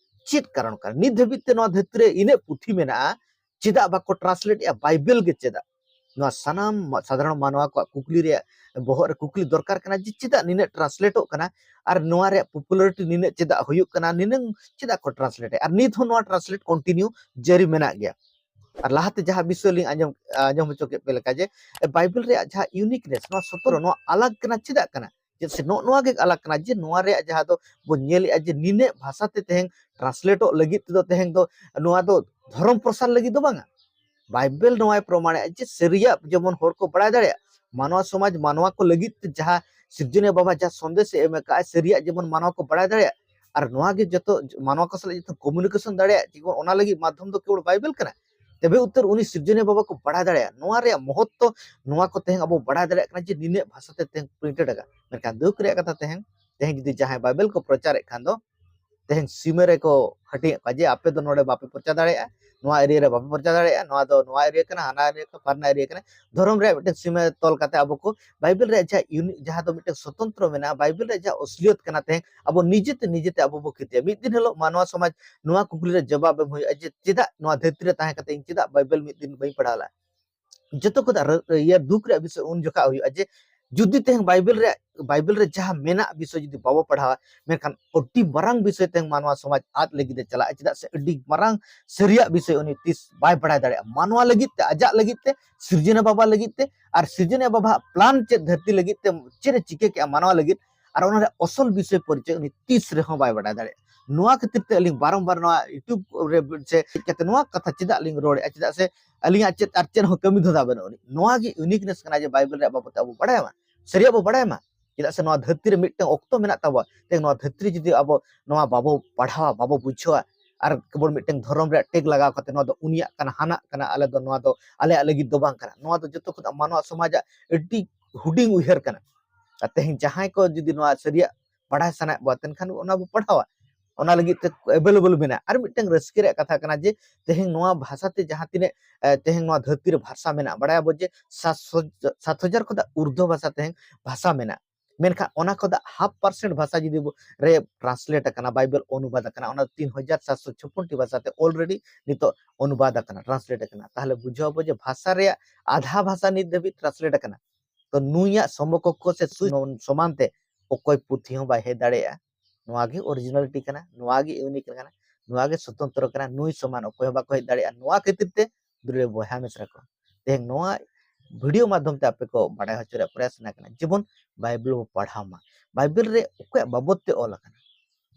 ᱪᱮᱫ ᱠᱟᱨᱚᱱ ᱠᱟᱱᱟ? ᱱᱤᱛ ᱫᱷᱟᱹᱵᱤᱡ ᱛᱮ ᱱᱚᱣᱟ ᱫᱷᱟᱹᱨᱛᱤ ᱨᱮ ᱤᱱᱟᱹᱜ ᱯᱩᱛᱷᱤ ᱢᱮᱱᱟᱜᱼᱟ, ᱪᱮᱫᱟᱜ ᱵᱟᱠᱚ ᱴᱨᱟᱱᱥᱞᱮᱴ ᱮᱜᱼᱟ ᱵᱟᱭᱵᱮᱞ ᱜᱮ? ᱪᱮᱫᱟᱜ? ᱱᱚᱣᱟ ᱥᱟᱱᱟᱢ ᱢᱟ-, ᱥᱟᱫᱷᱟᱨᱚᱱ ᱢᱟᱱᱣᱟ ᱠᱚᱣᱟᱜ ᱠᱩᱠᱞᱤ ᱨᱮᱭᱟᱜ ᱵᱚᱦᱚᱜ ᱨᱮ ᱠᱩᱠᱞᱤ ᱫᱚᱨᱠᱟᱨ ᱠᱟᱱᱟ ᱡᱮ ᱪᱮᱫᱟᱜ ᱱᱤᱱᱟᱹᱜ ᱴᱨᱟᱱᱥᱞᱮᱴᱚᱜ ᱠᱟᱱᱟ ᱟᱨ ᱱᱚᱣᱟ ᱨᱮᱭᱟᱜ ᱯᱚᱯᱩᱞᱟᱨᱤᱴᱤ ᱱᱤᱱᱟᱹᱜ ᱪᱮᱫᱟᱜ ᱦᱩᱭᱩᱜ ᱠᱟᱱᱟ, ᱱᱤᱱᱟᱹᱝ ᱪᱮᱫᱟᱜ ᱠᱚ ᱴᱨᱟᱱᱥᱞᱮᱴ ᱮᱜᱼᱟ? ᱟᱨ ᱱᱤᱛ ᱦᱚᱸ ᱱᱚᱣᱟ ᱴᱨᱟᱱᱥᱞᱮᱴ ᱠᱚᱱᱴᱤᱱᱤᱭᱩ ᱡᱟᱹᱨᱤ ᱢᱮᱱᱟᱜ ᱜᱮᱭᱟ᱾ ᱟᱨ ᱞᱟᱦᱟᱛᱮ ᱡᱟᱦᱟᱸ ᱵᱤᱥᱚᱭ ᱞᱤᱧ ᱟᱸᱡᱚᱢ, ᱟᱸᱡᱚᱢ ᱦᱚᱪᱚ ᱠᱮᱫ ᱯᱮ ᱞᱮᱠᱟ ᱡᱮ ᱵᱟᱭᱵᱮᱞ ᱨᱮᱭᱟᱜ ᱡᱟᱦᱟᱸ ᱤᱭᱩᱱᱤᱠᱱᱮᱥ, ᱱᱚᱣᱟ ᱥᱚᱛᱚᱨ, ᱱᱚᱣᱟ ᱟᱞᱟᱜᱽ ᱠᱟᱱᱟ, ᱪᱮᱫᱟᱜ ᱠᱟᱱᱟ? ᱪᱮᱫᱟᱜ ᱥᱮ ᱱᱚᱜᱼᱚ ᱱᱚᱣᱟ ᱜᱮ ᱟᱞᱟᱜᱽ ᱠᱟᱱᱟ ᱡᱮ ᱱᱚᱣᱟ ᱨᱮᱭᱟᱜ ᱡᱟᱦᱟᱸ ᱫᱚ ᱵᱚᱱ ᱧᱮᱞᱮᱜᱼᱟ ᱡᱮ ᱱᱤᱱᱟᱹᱜ ᱵᱷᱟᱥᱟᱛᱮ ᱛᱮᱦᱮᱧ ᱴᱨᱟᱱᱥᱞᱮᱴᱚᱜ ᱞᱟᱹᱜᱤᱫ ᱛᱮᱫᱚ ᱛᱮᱦᱮᱧ ᱫᱚ ᱱᱚᱣᱟ ᱫᱚ ᱫᱷᱚᱨᱚᱢ ᱯᱨᱚᱥᱟᱨ ᱞᱟᱹᱜᱤᱫ ᱫᱚ ᱵᱟᱝᱟ᱾ ᱵᱟᱭᱵᱮᱞ ᱱᱚᱣᱟᱭ ᱯᱨᱚᱢᱟᱱᱮᱜᱼᱟ ᱡᱮ ᱥᱟᱹᱨᱤᱭᱟᱜ ᱡᱮᱢᱚᱱ ᱦᱚᱲ ᱠᱚ ᱵᱟᱲᱟᱭ ᱫᱟᱲᱮᱭᱟᱜ, ᱢᱟᱱᱣᱟ ᱥᱚᱢᱟᱡᱽ, ᱢᱟᱱᱣᱟ ᱠᱚ ᱞᱟᱹᱜᱤᱫ ᱛᱮ ᱡᱟᱦᱟᱸ ᱥᱤᱨᱡᱚᱱᱤᱭᱟᱹ ᱵᱟᱵᱟ ᱡᱟᱦᱟᱸ ᱥᱚᱱᱫᱮᱥ ᱮ ᱮᱢ ᱟᱠᱟᱫᱼᱟ, ᱥᱟᱹᱨᱤᱭᱟᱜ ᱡᱮᱢᱚᱱ ᱢᱟᱱᱣᱟ ᱠᱚ ᱵᱟᱲᱟᱭ ᱫᱟᱲᱮᱭᱟᱜ, ᱟᱨ ᱱᱚᱣᱟ ᱜᱮ ᱡᱚᱛᱚ ᱢᱟᱱᱣᱟ ᱠᱚ ᱥᱟᱞᱟᱜ ᱡᱚᱛᱚ ᱠᱚᱢᱩᱱᱤᱠᱮᱥᱚᱱ ᱫᱟᱲᱮᱭᱟᱜ, ᱡᱮᱢᱚᱱ ᱚᱱᱟ ᱞᱟᱹᱜᱤᱫ ᱢᱟᱫᱽᱫᱷᱚᱢ ᱫᱚ ᱠᱮᱵᱚᱞ ᱵᱟᱭᱵᱮᱞ ᱠᱟᱱᱟ᱾ ᱛᱚᱵᱮ ᱩᱛᱟᱹᱨ ᱩᱱᱤ ᱥᱤᱨᱡᱚᱱᱤᱭᱟᱹ ᱵᱟᱵᱟ ᱠᱚ ᱵᱟᱲᱟᱭ ᱫᱟᱲᱮᱭᱟᱜᱼᱟ᱾ ᱱᱚᱣᱟ ᱨᱮᱭᱟᱜ ᱢᱚᱦᱚᱛᱛᱚ, ᱱᱚᱣᱟ ᱠᱚ ᱛᱮᱦᱮᱧ ᱟᱵᱚ ᱵᱟᱲᱟᱭ ᱫᱟᱲᱮᱭᱟᱜ ᱠᱟᱱᱟ ᱡᱮ ᱱᱤᱱᱟᱹᱜ ᱵᱷᱟᱥᱟᱛᱮ ᱛᱮᱦᱮᱧ ᱯᱨᱤᱱᱴᱮᱰ ᱟᱠᱟᱱᱟ᱾ ᱢᱮᱱᱠᱷᱟᱱ ᱫᱩᱠ ᱨᱮᱭᱟᱜ ᱠᱟᱛᱷᱟ, ᱛᱮᱦᱮᱧ, ᱛᱮᱦᱮᱧ ᱡᱩᱫᱤ ᱡᱟᱦᱟᱸᱭ ᱵᱟᱭᱵᱮᱞ ᱠᱚ ᱯᱨᱚᱪᱟᱨᱮᱫ ᱠᱷᱟᱱ ᱫᱚ, ᱛᱮᱦᱮᱧ ᱥᱤᱢᱟᱹ ᱨᱮᱠᱚ ᱦᱟᱹᱴᱤᱧᱮᱫ ᱠᱚᱣᱟ ᱡᱮ ᱟᱯᱮ ᱫᱚ ᱱᱚᱰᱮ ᱵᱟᱯᱮ ᱯᱨᱚᱪᱟᱨ ᱫᱟᱲᱮᱭᱟᱜᱼᱟ, ᱱᱚᱣᱟ ᱮᱨᱤᱭᱟ ᱨᱮ ᱵᱟᱯᱮ ᱯᱨᱚᱪᱟᱨ ᱫᱟᱲᱮᱭᱟᱜᱼᱟ, ᱱᱚᱣᱟ ᱫᱚ ᱱᱚᱣᱟ ᱮᱨᱤᱭᱟ ᱠᱟᱱᱟ, ᱦᱟᱱᱟ ᱮᱨᱤᱭᱟ ᱠᱟᱱᱟ, ᱯᱷᱟᱨᱱᱟ ᱮᱨᱤᱭᱟ ᱠᱟᱱᱟ᱾ ᱫᱷᱚᱨᱚᱢ ᱨᱮᱭᱟᱜ ᱢᱤᱫᱴᱮᱱ ᱥᱤᱢᱟᱹ ᱛᱚᱞ ᱠᱟᱛᱮ ᱟᱵᱚ ᱠᱚ ᱵᱟᱭᱵᱮᱞ ᱨᱮᱭᱟᱜ ᱡᱟᱦᱟᱸ ᱤᱭᱩᱱᱤ-, ᱡᱟᱦᱟᱸ ᱫᱚ ᱢᱤᱫᱴᱮᱱ ᱥᱚᱛᱚᱱᱛᱨᱚ ᱢᱮᱱᱟᱜᱼᱟ, ᱵᱟᱭᱵᱮᱞ ᱨᱮᱭᱟᱜ ᱡᱟᱦᱟᱸ ᱚᱥᱞᱤᱭᱚᱛ ᱠᱟᱱᱟ, ᱛᱮᱦᱮᱧ ᱟᱵᱚ ᱱᱤᱡᱮᱛᱮ ᱱᱤᱡᱮᱛᱮ ᱟᱵᱚ ᱵᱚ ᱠᱷᱚᱛᱤᱭᱟ᱾ ᱢᱤᱫ ᱫᱤᱱ ᱦᱤᱞᱳᱜ ᱢᱟᱱᱣᱟ ᱥᱚᱢᱟᱡᱽ ᱱᱚᱣᱟ ᱠᱩᱠᱞᱤ ᱨᱮ ᱡᱚᱵᱟᱵ ᱮᱢ ᱦᱩᱭᱩᱜᱼᱟ ᱡᱮ ᱪᱮᱫᱟᱜ ᱱᱚᱣᱟ ᱫᱷᱟᱹᱨᱛᱤ ᱨᱮ ᱛᱟᱦᱮᱸ ᱠᱟᱛᱮ ᱤᱧ ᱪᱮᱫᱟᱜ ᱵᱟᱭᱵᱮᱞ ᱢᱤᱫ ᱫᱤᱱ ᱵᱟᱹᱧ ᱯᱟᱲᱦᱟᱣ ᱞᱮᱫᱼᱟ? ᱡᱚᱛᱚ ᱠᱷᱚᱱ ᱨᱟᱹ-, ᱤᱭᱟᱹ ᱫᱩᱠ ᱨᱮᱭᱟᱜ ᱵᱤᱥᱚᱭ ᱩᱱ ᱡᱚᱠᱷᱟ ᱦᱩᱭᱩᱜᱼᱟ ᱡᱮ ᱡᱩᱫᱤ ᱛᱮᱦᱮᱧ ᱵᱟᱭᱵᱮᱞ ᱨᱮᱭᱟᱜ, ᱵᱟᱭᱵᱮᱞ ᱨᱮ ᱡᱟᱦᱟᱸ ᱢᱮᱱᱟᱜ ᱵᱤᱥᱚᱭ ᱡᱩᱫᱤ ᱵᱟᱵᱚ ᱯᱟᱲᱦᱟᱣᱟ, ᱢᱮᱱᱠᱷᱟᱱ ᱟᱹᱰᱤ ᱢᱟᱨᱟᱝ ᱵᱤᱥᱚᱭ ᱛᱮᱦᱮᱧ ᱢᱟᱱᱣᱟ ᱥᱚᱢᱟᱡᱽ ᱟᱫ ᱞᱟᱹᱜᱤᱫ ᱮ ᱪᱟᱞᱟᱜᱼᱟ᱾ ᱪᱮᱫᱟᱜ ᱥᱮ ᱟᱹᱰᱤ ᱢᱟᱨᱟᱝ ᱥᱟᱹᱨᱤᱭᱟᱜ ᱵᱤᱥᱚᱭ ᱩᱱᱤ ᱛᱤᱥ ᱵᱟᱭ ᱵᱟᱲᱟᱭ ᱫᱟᱲᱮᱭᱟᱜᱼᱟ᱾ ᱢᱟᱱᱣᱟ ᱞᱟᱹᱜᱤᱫ ᱛᱮ, ᱟᱡᱟᱜ ᱞᱟᱹᱜᱤᱫ ᱛᱮ, ᱥᱤᱨᱡᱚᱱᱤᱭᱟᱹ ᱵᱟᱵᱟ ᱞᱟᱹᱜᱤᱫ ᱛᱮ, ᱟᱨ ᱥᱤᱨᱡᱚᱱᱤᱭᱟᱹ ᱵᱟᱵᱟᱣᱟᱜ ᱯᱞᱟᱱ ᱪᱮᱫ ᱫᱷᱟᱹᱨᱛᱤ ᱞᱟᱹᱜᱤᱫ ᱛᱮ, ᱪᱮᱫ ᱮ ᱪᱤᱠᱟᱹ ᱠᱮᱜᱼᱟ ᱢᱟᱱᱣᱟ ᱞᱟᱹᱜᱤᱫ, ᱟᱨ ᱚᱱᱟ ᱨᱮᱭᱟᱜ ᱚᱥᱚᱞ ᱵᱤᱥᱚᱭ ᱯᱚᱨᱤᱪᱚᱭ ᱩᱱᱤ ᱛᱤᱥ ᱨᱮᱦᱚᱸ ᱵᱟᱭ ᱵᱟᱰᱟᱭ ᱫᱟᱲᱮᱭᱟᱜᱼᱟ᱾ ᱱᱚᱣᱟ ᱠᱷᱟᱹᱛᱤᱨ ᱛᱮ ᱟᱹᱞᱤᱧ ᱵᱟᱨᱚᱢᱵᱟᱨ ᱱᱚᱣᱟ YouTube ᱨᱮ ᱥᱮ ᱦᱮᱡ ᱠᱟᱛᱮ ᱱᱚᱣᱟ ᱠᱟᱛᱷᱟ ᱪᱮᱫᱟᱜ ᱞᱤᱧ ᱨᱚᱲᱮᱫᱼᱟ? ᱪᱮᱫᱟᱜ ᱥᱮ ᱟᱹᱞᱤᱧᱟᱜ ᱪᱮᱫ ᱟᱨ ᱪᱮᱫ ᱦᱚᱸ ᱠᱟᱹᱢᱤ ᱫᱷᱟᱸᱫᱟ ᱵᱟᱹᱱᱩᱜ ᱟᱹᱱᱤᱡ᱾ ᱱᱚᱣᱟ ᱜᱮ ᱤᱭᱩᱱᱤᱠᱱᱮᱥ ᱠᱟᱱᱟ ᱡᱮ ᱵᱟᱭᱵᱮᱞ ᱨᱮᱭᱟᱜ ᱵᱟᱵᱚᱫ ᱛᱮ ᱟᱵᱚ ᱵᱟᱲᱟᱭ ᱢᱟ, ᱥᱟᱹᱨᱤᱭᱟᱜ ᱵᱚ ᱵᱟᱲᱟᱭ ᱢᱟ᱾ ᱪᱮᱫᱟᱜ ᱥᱮ ᱱᱚᱣᱟ ᱫᱷᱟᱹᱨᱛᱤ ᱨᱮ ᱢᱤᱫᱴᱟᱝ ᱚᱠᱛᱚ ᱢᱮᱱᱟᱜ ᱛᱟᱵᱚᱣᱟ, ᱛᱮᱦᱮᱧ ᱱᱚᱣᱟ ᱫᱷᱟᱹᱨᱛᱤ ᱨᱮ ᱡᱩᱫᱤ ᱟᱵᱚ ᱱᱚᱣᱟ ᱵᱟᱵᱚ ᱯᱟᱲᱦᱟᱣᱟ, ᱵᱟᱵᱚ ᱵᱩᱡᱷᱟᱹᱣᱟ, ᱟᱨ ᱠᱮᱵᱚᱞ ᱢᱤᱫᱴᱟᱝ ᱫᱷᱚᱨᱚᱢ ᱨᱮᱭᱟᱜ ᱴᱮᱜᱽ ᱞᱟᱜᱟᱣ ᱠᱟᱛᱮ ᱱᱚᱣᱟ ᱫᱚ ᱩᱱᱤᱭᱟᱜ ᱠᱟᱱᱟ, ᱦᱟᱱᱟᱜ ᱠᱟᱱᱟ, ᱟᱞᱮ ᱫᱚ ᱱᱚᱣᱟ ᱫᱚ ᱟᱞᱮᱭᱟᱜ ᱞᱟᱹᱜᱤᱫ ᱫᱚ ᱵᱟᱝ ᱠᱟᱱᱟ᱾ ᱱᱚᱣᱟ ᱫᱚ ᱡᱚᱛᱚ ᱠᱷᱚᱱᱟᱜ ᱢᱟᱱᱣᱟ ᱥᱚᱢᱟᱡᱟᱜ ᱟᱹᱰᱤ ᱦᱩᱰᱤᱧ ᱩᱭᱦᱟᱹᱨ ᱠᱟᱱᱟ᱾ ᱟᱨ ᱛᱮᱦᱮᱧ ᱡᱟᱦᱟᱸᱭ ᱠᱚ ᱡᱩᱫᱤ ᱱᱚᱣᱟ ᱥᱟᱹᱨᱤᱭᱟᱜ ᱵᱟᱲᱟᱭ ᱥᱟᱱᱟᱭᱮᱫ ᱵᱚᱱᱟ, ᱛᱮᱱᱠᱷᱟᱱ ᱚᱱᱟ ᱵᱚ ᱯᱟᱲᱦᱟᱣᱟ, ᱚᱱᱟ ᱞᱟᱹᱜᱤᱫ ᱛᱮ ᱮᱵᱮᱞᱮᱵᱮᱞ ᱢᱮᱱᱟᱜᱼᱟ᱾ ᱟᱨ ᱢᱤᱫᱴᱟᱝ ᱨᱟᱹᱥᱠᱟᱹ ᱨᱮᱭᱟᱜ ᱠᱟᱛᱷᱟ ᱠᱟᱱᱟ ᱡᱮ ᱛᱮᱦᱮᱧ ᱱᱚᱣᱟ ᱵᱷᱟᱥᱟ ᱛᱮ ᱡᱟᱦᱟᱸ ᱛᱤᱱᱟᱹᱜ, ᱮ, ᱛᱮᱦᱮᱧ ᱱᱚᱣᱟ ᱫᱷᱟᱹᱨᱛᱤ ᱨᱮ ᱵᱷᱟᱥᱟ ᱢᱮᱱᱟᱜᱼᱟ, ᱵᱟᱲᱟᱭᱟᱵᱚ ᱡᱮ ᱥᱟᱛ ᱥᱚ, ᱥᱟᱛ ᱦᱟᱡᱟᱨ ᱠᱷᱚᱱᱟᱜ ᱩᱨᱫᱷᱚ ᱵᱷᱟᱥᱟ ᱛᱮᱦᱮᱧ ᱵᱷᱟᱥᱟ ᱢᱮᱱᱟᱜᱼᱟ᱾ ᱢᱮᱱᱠᱷᱟᱱ ᱚᱱᱟ ᱠᱷᱚᱱᱟᱜ half percent ᱵᱷᱟᱥᱟ ᱡᱩᱫᱤ ᱵᱚ, ᱨᱮ translate ᱟᱠᱟᱱᱟ, ᱵᱟᱭᱵᱮᱞ ᱚᱱᱩᱵᱟᱫ ᱟᱠᱟᱱᱟ, ᱚᱱᱟ ᱫᱚ ᱛᱤᱱ ᱦᱟᱡᱟᱨ ᱥᱟᱛᱥᱚ ᱪᱷᱚᱯᱯᱚᱱ ᱴᱤ ᱵᱷᱟᱥᱟ ᱛᱮ already ᱱᱤᱛᱚᱜ ᱚᱱᱩᱵᱟᱫ ᱟᱠᱟᱱᱟ, translate ᱟᱠᱟᱱᱟ᱾ ᱛᱟᱦᱚᱞᱮ ᱵᱩᱡᱷᱟᱹᱣ ᱟᱵᱚ ᱡᱮ ᱵᱷᱟᱥᱟ ᱨᱮᱭᱟᱜ ᱟᱫᱷᱟ ᱵᱷᱟᱥᱟ ᱱᱤᱛ ᱫᱷᱟᱹᱵᱤᱡ translate ᱟᱠᱟᱱᱟ᱾ ᱛᱚ ᱱᱩᱭᱟᱜ ᱥᱚᱢᱚᱠᱚᱠᱠᱷᱚ ᱥᱮ ᱥᱩ-, ᱥᱚᱢᱟᱱ ᱛᱮ ᱚᱠᱚᱭ ᱯᱩᱛᱷᱤ ᱦᱚᱸ ᱵᱟᱭ ᱦᱮᱡ ᱫᱟᱲᱮᱭᱟᱜᱼᱟ᱾ ᱱᱚᱣᱟ ᱜᱮ originality ᱠᱟᱱᱟ, ᱱᱚᱣᱟ ᱜᱮ unique ᱠᱟᱱᱟ, ᱱᱚᱣᱟ ᱜᱮ ᱥᱚᱛᱚᱱᱛᱨᱚ ᱠᱟᱱᱟ᱾ ᱱᱩᱭ ᱥᱚᱢᱟᱱ ᱚᱠᱚᱭ ᱦᱚᱸ ᱵᱟᱠᱚ ᱦᱮᱡ ᱫᱟᱲᱮᱭᱟᱜᱼᱟ᱾ ᱱᱚᱣᱟ ᱠᱷᱟᱹᱛᱤᱨ ᱛᱮ ᱫᱩᱞᱟᱹᱲ ᱵᱚᱭᱦᱟ ᱢᱤᱥᱨᱟ ᱠᱚ, ᱛᱮᱦᱮᱧ ᱱᱚᱣᱟ video ᱢᱟᱫᱽᱫᱷᱚᱢ ᱛᱮ ᱟᱯᱮ ᱠᱚ ᱵᱟᱰᱟᱭ ᱦᱚᱪᱚ ᱨᱮᱭᱟᱜ ᱯᱨᱚᱭᱟᱥ ᱥᱟᱱᱟ ᱠᱟᱱᱟ, ᱡᱮᱢᱚᱱ ᱵᱟᱭᱵᱮᱞ ᱵᱚ ᱯᱟᱲᱦᱟᱣ ᱢᱟ᱾ ᱵᱟᱭᱵᱮᱞ ᱨᱮ ᱚᱠᱚᱭᱟᱜ ᱵᱟᱵᱚᱫ ᱛᱮ ᱚᱞ ᱟᱠᱟᱱᱟ?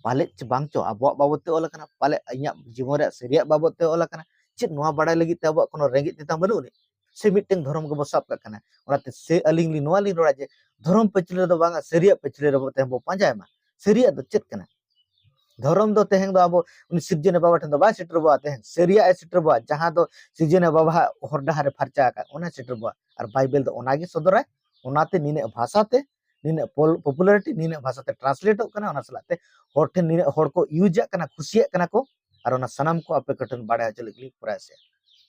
ᱯᱟᱞᱮᱫ ᱪᱮ ᱵᱟᱝ ᱪᱚ ᱟᱵᱚᱣᱟᱜ ᱵᱟᱵᱚᱫ ᱛᱮ ᱚᱞ ᱟᱠᱟᱱᱟ, ᱯᱟᱞᱮᱫ ᱤᱧᱟᱹᱜ ᱡᱤᱵᱚᱱ ᱨᱮᱭᱟᱜ ᱥᱟᱹᱨᱤᱭᱟᱜ ᱵᱟᱵᱚᱫ ᱛᱮ ᱚᱞ ᱟᱠᱟᱱᱟ᱾ ᱪᱮᱫ ᱱᱚᱣᱟ ᱵᱟᱰᱟᱭ ᱞᱟᱹᱜᱤᱫ ᱛᱮ ᱟᱵᱚᱣᱟᱜ ᱠᱳᱱᱳ ᱨᱮᱸᱜᱮᱡ ᱛᱮᱛᱟᱝ ᱵᱟᱹᱱᱩᱜ ᱟᱹᱱᱤᱡ? ᱥᱮ ᱢᱤᱫᱴᱟᱝ ᱫᱷᱚᱨᱚᱢ ᱜᱮᱵᱚ ᱥᱟᱵ ᱠᱟᱜ ᱠᱟᱱᱟ? ᱚᱱᱟᱛᱮ ᱥᱮ ᱟᱹᱞᱤᱧ ᱞᱤᱧ ᱱᱚᱣᱟ ᱞᱤᱧ ᱨᱚᱲᱟ ᱡᱮ ᱫᱷᱚᱨᱚᱢ ᱯᱟᱹᱪᱷᱞᱟᱹ ᱫᱚ ᱵᱟᱝᱟ, ᱥᱟᱹᱨᱤᱭᱟᱜ ᱯᱟᱹᱪᱷᱞᱟᱹ ᱨᱮᱵᱚ ᱛᱮᱦᱮᱧ ᱵᱚ ᱯᱟᱸᱡᱟᱭ ᱢᱟ᱾ ᱥᱟᱹᱨᱤᱭᱟᱜ ᱫᱚ ᱪᱮᱫ ᱠᱟᱱᱟ? ᱫᱷᱚᱨᱚᱢ ᱫᱚ ᱛᱮᱦᱮᱧ ᱫᱚ ᱟᱵᱚ ᱩᱱᱤ ᱥᱤᱨᱡᱚᱱᱤᱭᱟᱹ ᱵᱟᱵᱟ ᱴᱷᱮᱱ ᱫᱚ ᱵᱟᱭ ᱥᱮᱴᱮᱨ ᱵᱚᱣᱟ, ᱛᱮᱦᱮᱧ ᱥᱟᱹᱨᱤᱭᱟᱜ ᱮ ᱥᱮᱴᱮᱨ ᱵᱚᱣᱟ, ᱡᱟᱦᱟᱸ ᱫᱚ ᱥᱤᱨᱡᱚᱱᱤᱭᱟᱹ ᱵᱟᱵᱟᱣᱟᱜ ᱦᱚᱨ ᱰᱟᱦᱟᱨ ᱮ ᱯᱷᱟᱨᱪᱟ ᱟᱠᱟᱫ, ᱚᱱᱟᱭ ᱥᱮᱴᱮᱨ ᱵᱚᱣᱟ᱾ ᱟᱨ ᱵᱟᱭᱵᱮᱞ ᱫᱚ ᱚᱱᱟᱜᱮ ᱥᱚᱫᱚᱨᱟᱭ᱾ ᱚᱱᱟᱛᱮ ᱱᱤᱱᱟᱹᱜ ᱵᱷᱟᱥᱟᱛᱮ, ᱱᱤᱱᱟᱹᱜ ᱯᱚᱞ-, popularity, ᱱᱤᱱᱟᱹᱜ ᱵᱷᱟᱥᱟᱛᱮ translateᱚᱜ ᱠᱟᱱᱟ, ᱚᱱᱟ ᱥᱟᱞᱟᱜ ᱛᱮ ᱦᱚᱲ ᱴᱷᱮᱱ ᱱᱤᱱᱟᱹᱜ ᱦᱚᱲ ᱠᱚ useᱟᱜ ᱠᱟᱱᱟ, ᱠᱩᱥᱤᱭᱟᱜ ᱠᱟᱱᱟ ᱠᱚ᱾ ᱟᱨ ᱚᱱᱟ ᱥᱟᱱᱟᱢ ᱠᱚ ᱟᱯᱮ ᱠᱚᱴᱷᱮᱱ ᱵᱟᱲᱟᱭ ᱦᱚᱪᱚ ᱞᱟᱹᱜᱤᱫ ᱞᱤᱧ ᱯᱨᱚᱭᱟᱥᱮᱜᱼᱟ᱾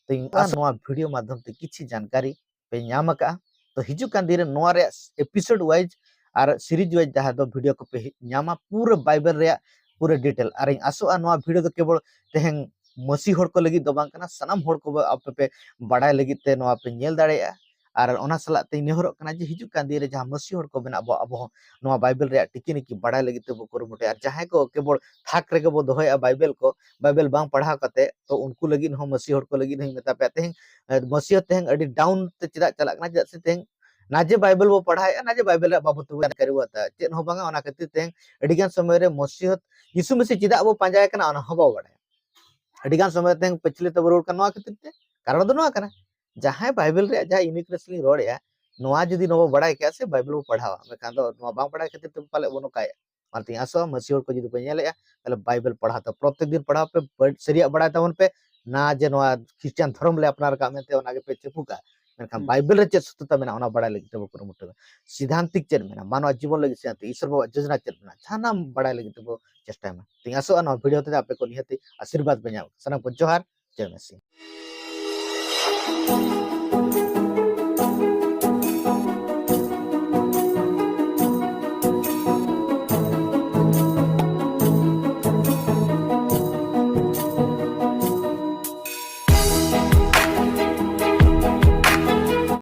ᱛᱚ ᱤᱧ ᱟᱥᱟ ᱱᱚᱣᱟ video ᱢᱟᱫᱽᱫᱷᱚᱢ ᱛᱮ ᱠᱤᱪᱷᱤ ᱡᱟᱱᱠᱟᱨᱤ ᱯᱮ ᱧᱟᱢ ᱟᱠᱟᱫᱼᱟ᱾ ᱛᱚ ᱦᱤᱡᱩᱜ ᱠᱟᱱ ᱫᱤᱱ ᱨᱮ ᱱᱚᱣᱟ ᱨᱮᱭᱟᱜ episode wise ᱟᱨ series wise ᱡᱟᱦᱟᱸ ᱫᱚ video ᱠᱚᱯᱮ ᱧᱟᱢᱟ, ᱯᱩᱨᱟᱹ ᱵᱟᱭᱵᱮᱞ ᱨᱮᱭᱟᱜ ᱯᱩᱨᱟᱹ detail᱾ ᱟᱨ ᱤᱧ ᱟᱥᱚᱜᱼᱟ ᱱᱚᱣᱟ video ᱫᱚ ᱠᱮᱵᱚᱞ ᱛᱮᱦᱮᱧ ᱢᱟᱹᱥᱤ ᱦᱚᱲ ᱠᱚ ᱞᱟᱹᱜᱤᱫ ᱫᱚ ᱵᱟᱝ ᱠᱟᱱᱟ, ᱥᱟᱱᱟᱢ ᱦᱚᱲ ᱠᱚ ᱟᱯᱮ ᱯᱮ ᱵᱟᱰᱟᱭ ᱞᱟᱹᱜᱤᱫ ᱛᱮ ᱱᱚᱣᱟ ᱯᱮ ᱧᱮᱞ ᱫᱟᱲᱮᱭᱟᱜᱼᱟ᱾ ᱟᱨ ᱚᱱᱟ ᱥᱟᱞᱟᱜ ᱛᱮᱧ ᱱᱮᱦᱚᱨᱚᱜ ᱠᱟᱱᱟ ᱡᱮ ᱦᱤᱡᱩᱜ ᱠᱟᱱ ᱫᱤᱱ ᱨᱮ ᱡᱟᱦᱟᱸ ᱢᱟᱹᱥᱤ ᱦᱚᱲ ᱠᱚ ᱢᱮᱱᱟᱜ ᱵᱚ, ᱟᱵᱚ ᱦᱚᱸ ᱱᱚᱣᱟ ᱵᱟᱭᱵᱮᱞ ᱨᱮᱭᱟᱜ ᱴᱤᱠᱤ ᱱᱤᱠᱤ ᱵᱟᱰᱟᱭ ᱞᱟᱹᱜᱤᱫ ᱛᱮᱵᱚ ᱠᱩᱨᱩᱢᱩᱴᱩᱭᱟ᱾ ᱟᱨ ᱡᱟᱦᱟᱸᱭ ᱠᱚ ᱠᱮᱵᱚᱞ ᱛᱷᱟᱠ ᱨᱮᱜᱮ ᱵᱚ ᱫᱚᱦᱚᱭᱮᱫᱼᱟ ᱵᱟᱭᱵᱮᱞ ᱠᱚ, ᱵᱟᱭᱵᱮᱞ ᱵᱟᱝ ᱯᱟᱲᱦᱟᱣ ᱠᱟᱛᱮ, ᱛᱚ ᱩᱱᱠᱩ ᱞᱟᱹᱜᱤᱫ ᱦᱚᱸ, ᱢᱟᱹᱥᱤ ᱦᱚᱲ ᱠᱚ ᱞᱟᱹᱜᱤᱫ ᱦᱚᱸᱧ ᱢᱮᱛᱟ ᱯᱮᱭᱟ, ᱛᱮᱦᱮᱧ, ᱮ, ᱢᱟᱹᱥᱤ ᱦᱚᱸ ᱛᱮᱦᱮᱧ ᱟᱹᱰᱤ down ᱛᱮ ᱪᱮᱫᱟᱜ ᱪᱟᱞᱟᱜ ᱠᱟᱱᱟ? ᱪᱮᱫᱟᱜ ᱥᱮ ᱛᱮᱦᱮᱧ ᱱᱟᱡᱮ ᱵᱟᱭᱵᱮᱞ ᱵᱚ ᱯᱟᱲᱦᱟᱣᱮᱫᱼᱟ, ᱱᱟᱡᱮ ᱵᱟᱭᱵᱮᱞ ᱨᱮᱭᱟᱜ ᱵᱟᱵᱚᱫ ᱛᱮᱵᱚ ᱡᱟᱱᱠᱟᱨᱤ ᱵᱚ ᱦᱟᱛᱟᱣᱟ, ᱪᱮᱫ ᱦᱚᱸ ᱵᱟᱝᱟ᱾ ᱚᱱᱟ ᱠᱷᱟᱹᱛᱤᱨ ᱛᱮᱦᱮᱧ ᱟᱹᱰᱤ ᱜᱟᱱ ᱥᱚᱢᱚᱭ ᱨᱮ ᱢᱟᱹᱥᱤ ᱦᱚᱸ, ᱭᱤᱥᱩ ᱢᱟᱹᱥᱤ ᱪᱮᱫᱟᱜ ᱵᱚ ᱯᱟᱸᱡᱟᱭᱮ ᱠᱟᱱᱟ, ᱚᱱᱟ ᱦᱚᱸ ᱵᱟᱵᱚ ᱵᱟᱲᱟᱭᱟ᱾ ᱟᱹᱰᱤ ᱜᱟᱱ ᱥᱚᱢᱚᱭ ᱛᱮᱦᱮᱧ ᱯᱟᱹᱪᱷᱞᱟᱹ ᱛᱮᱵᱚ ᱨᱩᱣᱟᱹᱲ ᱠᱟᱱᱟ᱾ ᱱᱚᱣᱟ ᱠᱷᱟᱹᱛᱤᱨ ᱛᱮ, ᱠᱟᱨᱚᱱ ᱫᱚ ᱱᱚᱣᱟ ᱠᱟᱱᱟ, ᱡᱟᱦᱟᱸᱭ ᱵᱟᱭᱵᱮᱞ ᱨᱮᱭᱟᱜ ᱡᱟᱦᱟᱸ uniqueness ᱞᱤᱧ ᱨᱚᱲᱮᱫᱼᱟ, ᱱᱚᱣᱟ ᱡᱩᱫᱤ ᱱᱚᱣᱟ ᱵᱚ ᱵᱟᱲᱟᱭ ᱠᱮᱭᱟ ᱥᱮ ᱵᱟᱭᱵᱮᱞ ᱵᱚ ᱯᱟᱲᱦᱟᱣᱟ, ᱢᱮᱱᱠᱷᱟᱱ ᱫᱚ ᱱᱚᱣᱟ ᱵᱟᱝ ᱵᱟᱲᱟᱭ ᱠᱷᱟᱹᱛᱤᱨ ᱛᱮ ᱯᱟᱞᱮ ᱵᱚ ᱱᱚᱝᱠᱟᱭᱟ᱾ ᱚᱱᱟᱛᱮᱧ ᱟᱥᱚᱜᱼᱟ, ᱢᱟᱹᱥᱤ ᱦᱚᱲ ᱠᱚ ᱡᱩᱫᱤ ᱯᱮ ᱧᱮᱞᱮᱫᱼᱟ, ᱛᱟᱦᱚᱞᱮ ᱵᱟᱭᱵᱮᱞ ᱯᱟᱲᱦᱟᱣ ᱛᱮ ᱯᱨᱚᱛᱮᱠ ᱫᱤᱱ ᱯᱟᱲᱦᱟᱣ ᱯᱮ, ᱵᱟᱹᱲ- ᱥᱟᱹᱨᱤᱭᱟᱜ ᱵᱟᱲᱟᱭ ᱛᱟᱵᱚᱱ ᱯᱮ, ᱱᱟ ᱡᱮ ᱱᱚᱣᱟ ᱠᱷᱨᱤᱥᱴᱟᱱ ᱫᱷᱚᱨᱚᱢ ᱞᱮ ᱟᱯᱱᱟᱨ ᱟᱠᱟᱫ ᱢᱮᱱᱛᱮ ᱚᱱᱟ ᱜᱮᱯᱮ ᱪᱮᱯᱩᱜᱟ᱾ ᱢᱮᱱᱠᱷᱟᱱ ᱦᱩᱸ᱾ ᱵᱟᱭᱵᱮᱞ ᱨᱮ ᱪᱮᱫ ᱥᱚᱛᱚᱛᱟ ᱢᱮᱱᱟᱜᱼᱟ, ᱚᱱᱟ ᱵᱟᱲᱟᱭ ᱞᱟᱹᱜᱤᱫ ᱛᱮᱵᱚ ᱠᱩᱨᱩᱢᱩᱴᱩ ᱢᱮ᱾ ᱥᱤᱫᱷᱟᱱᱛᱤᱠ ᱪᱮᱫ ᱢᱮᱱᱟᱜᱼᱟ, ᱢᱟᱱᱣᱟ ᱡᱤᱵᱚᱱ ᱞᱟᱹᱜᱤᱫ ᱥᱤᱫᱷᱟᱱᱛᱤᱠ, ᱤᱥᱚᱨ ᱵᱟᱵᱟᱣᱟᱜ ᱡᱳᱡᱚᱱᱟ ᱪᱮᱫ ᱢᱮᱱᱟᱜᱼᱟ, ᱥᱟᱱᱟᱢ ᱵᱟᱲᱟᱭ ᱞᱟᱹᱜᱤᱫ ᱛᱮᱵᱚ ᱪᱮᱥᱴᱟᱭ ᱢᱟ᱾ ᱛᱚᱧ ᱟᱥᱚᱜᱼᱟ, ᱱᱚᱣᱟ ᱵᱷᱤᱰᱤᱭᱳ ᱦᱚᱛᱮᱛᱮ ᱟᱯᱮ ᱠᱚ ᱱᱤᱦᱟᱹᱛᱤ ᱟᱥᱤᱨᱵᱟᱫᱽ ᱯᱮ ᱧᱟᱢᱟ᱾ ᱥᱟᱱᱟᱢ ᱠᱚ ᱡᱚᱦᱟᱨ, ᱡᱚᱭ ᱢᱮᱥᱤ᱾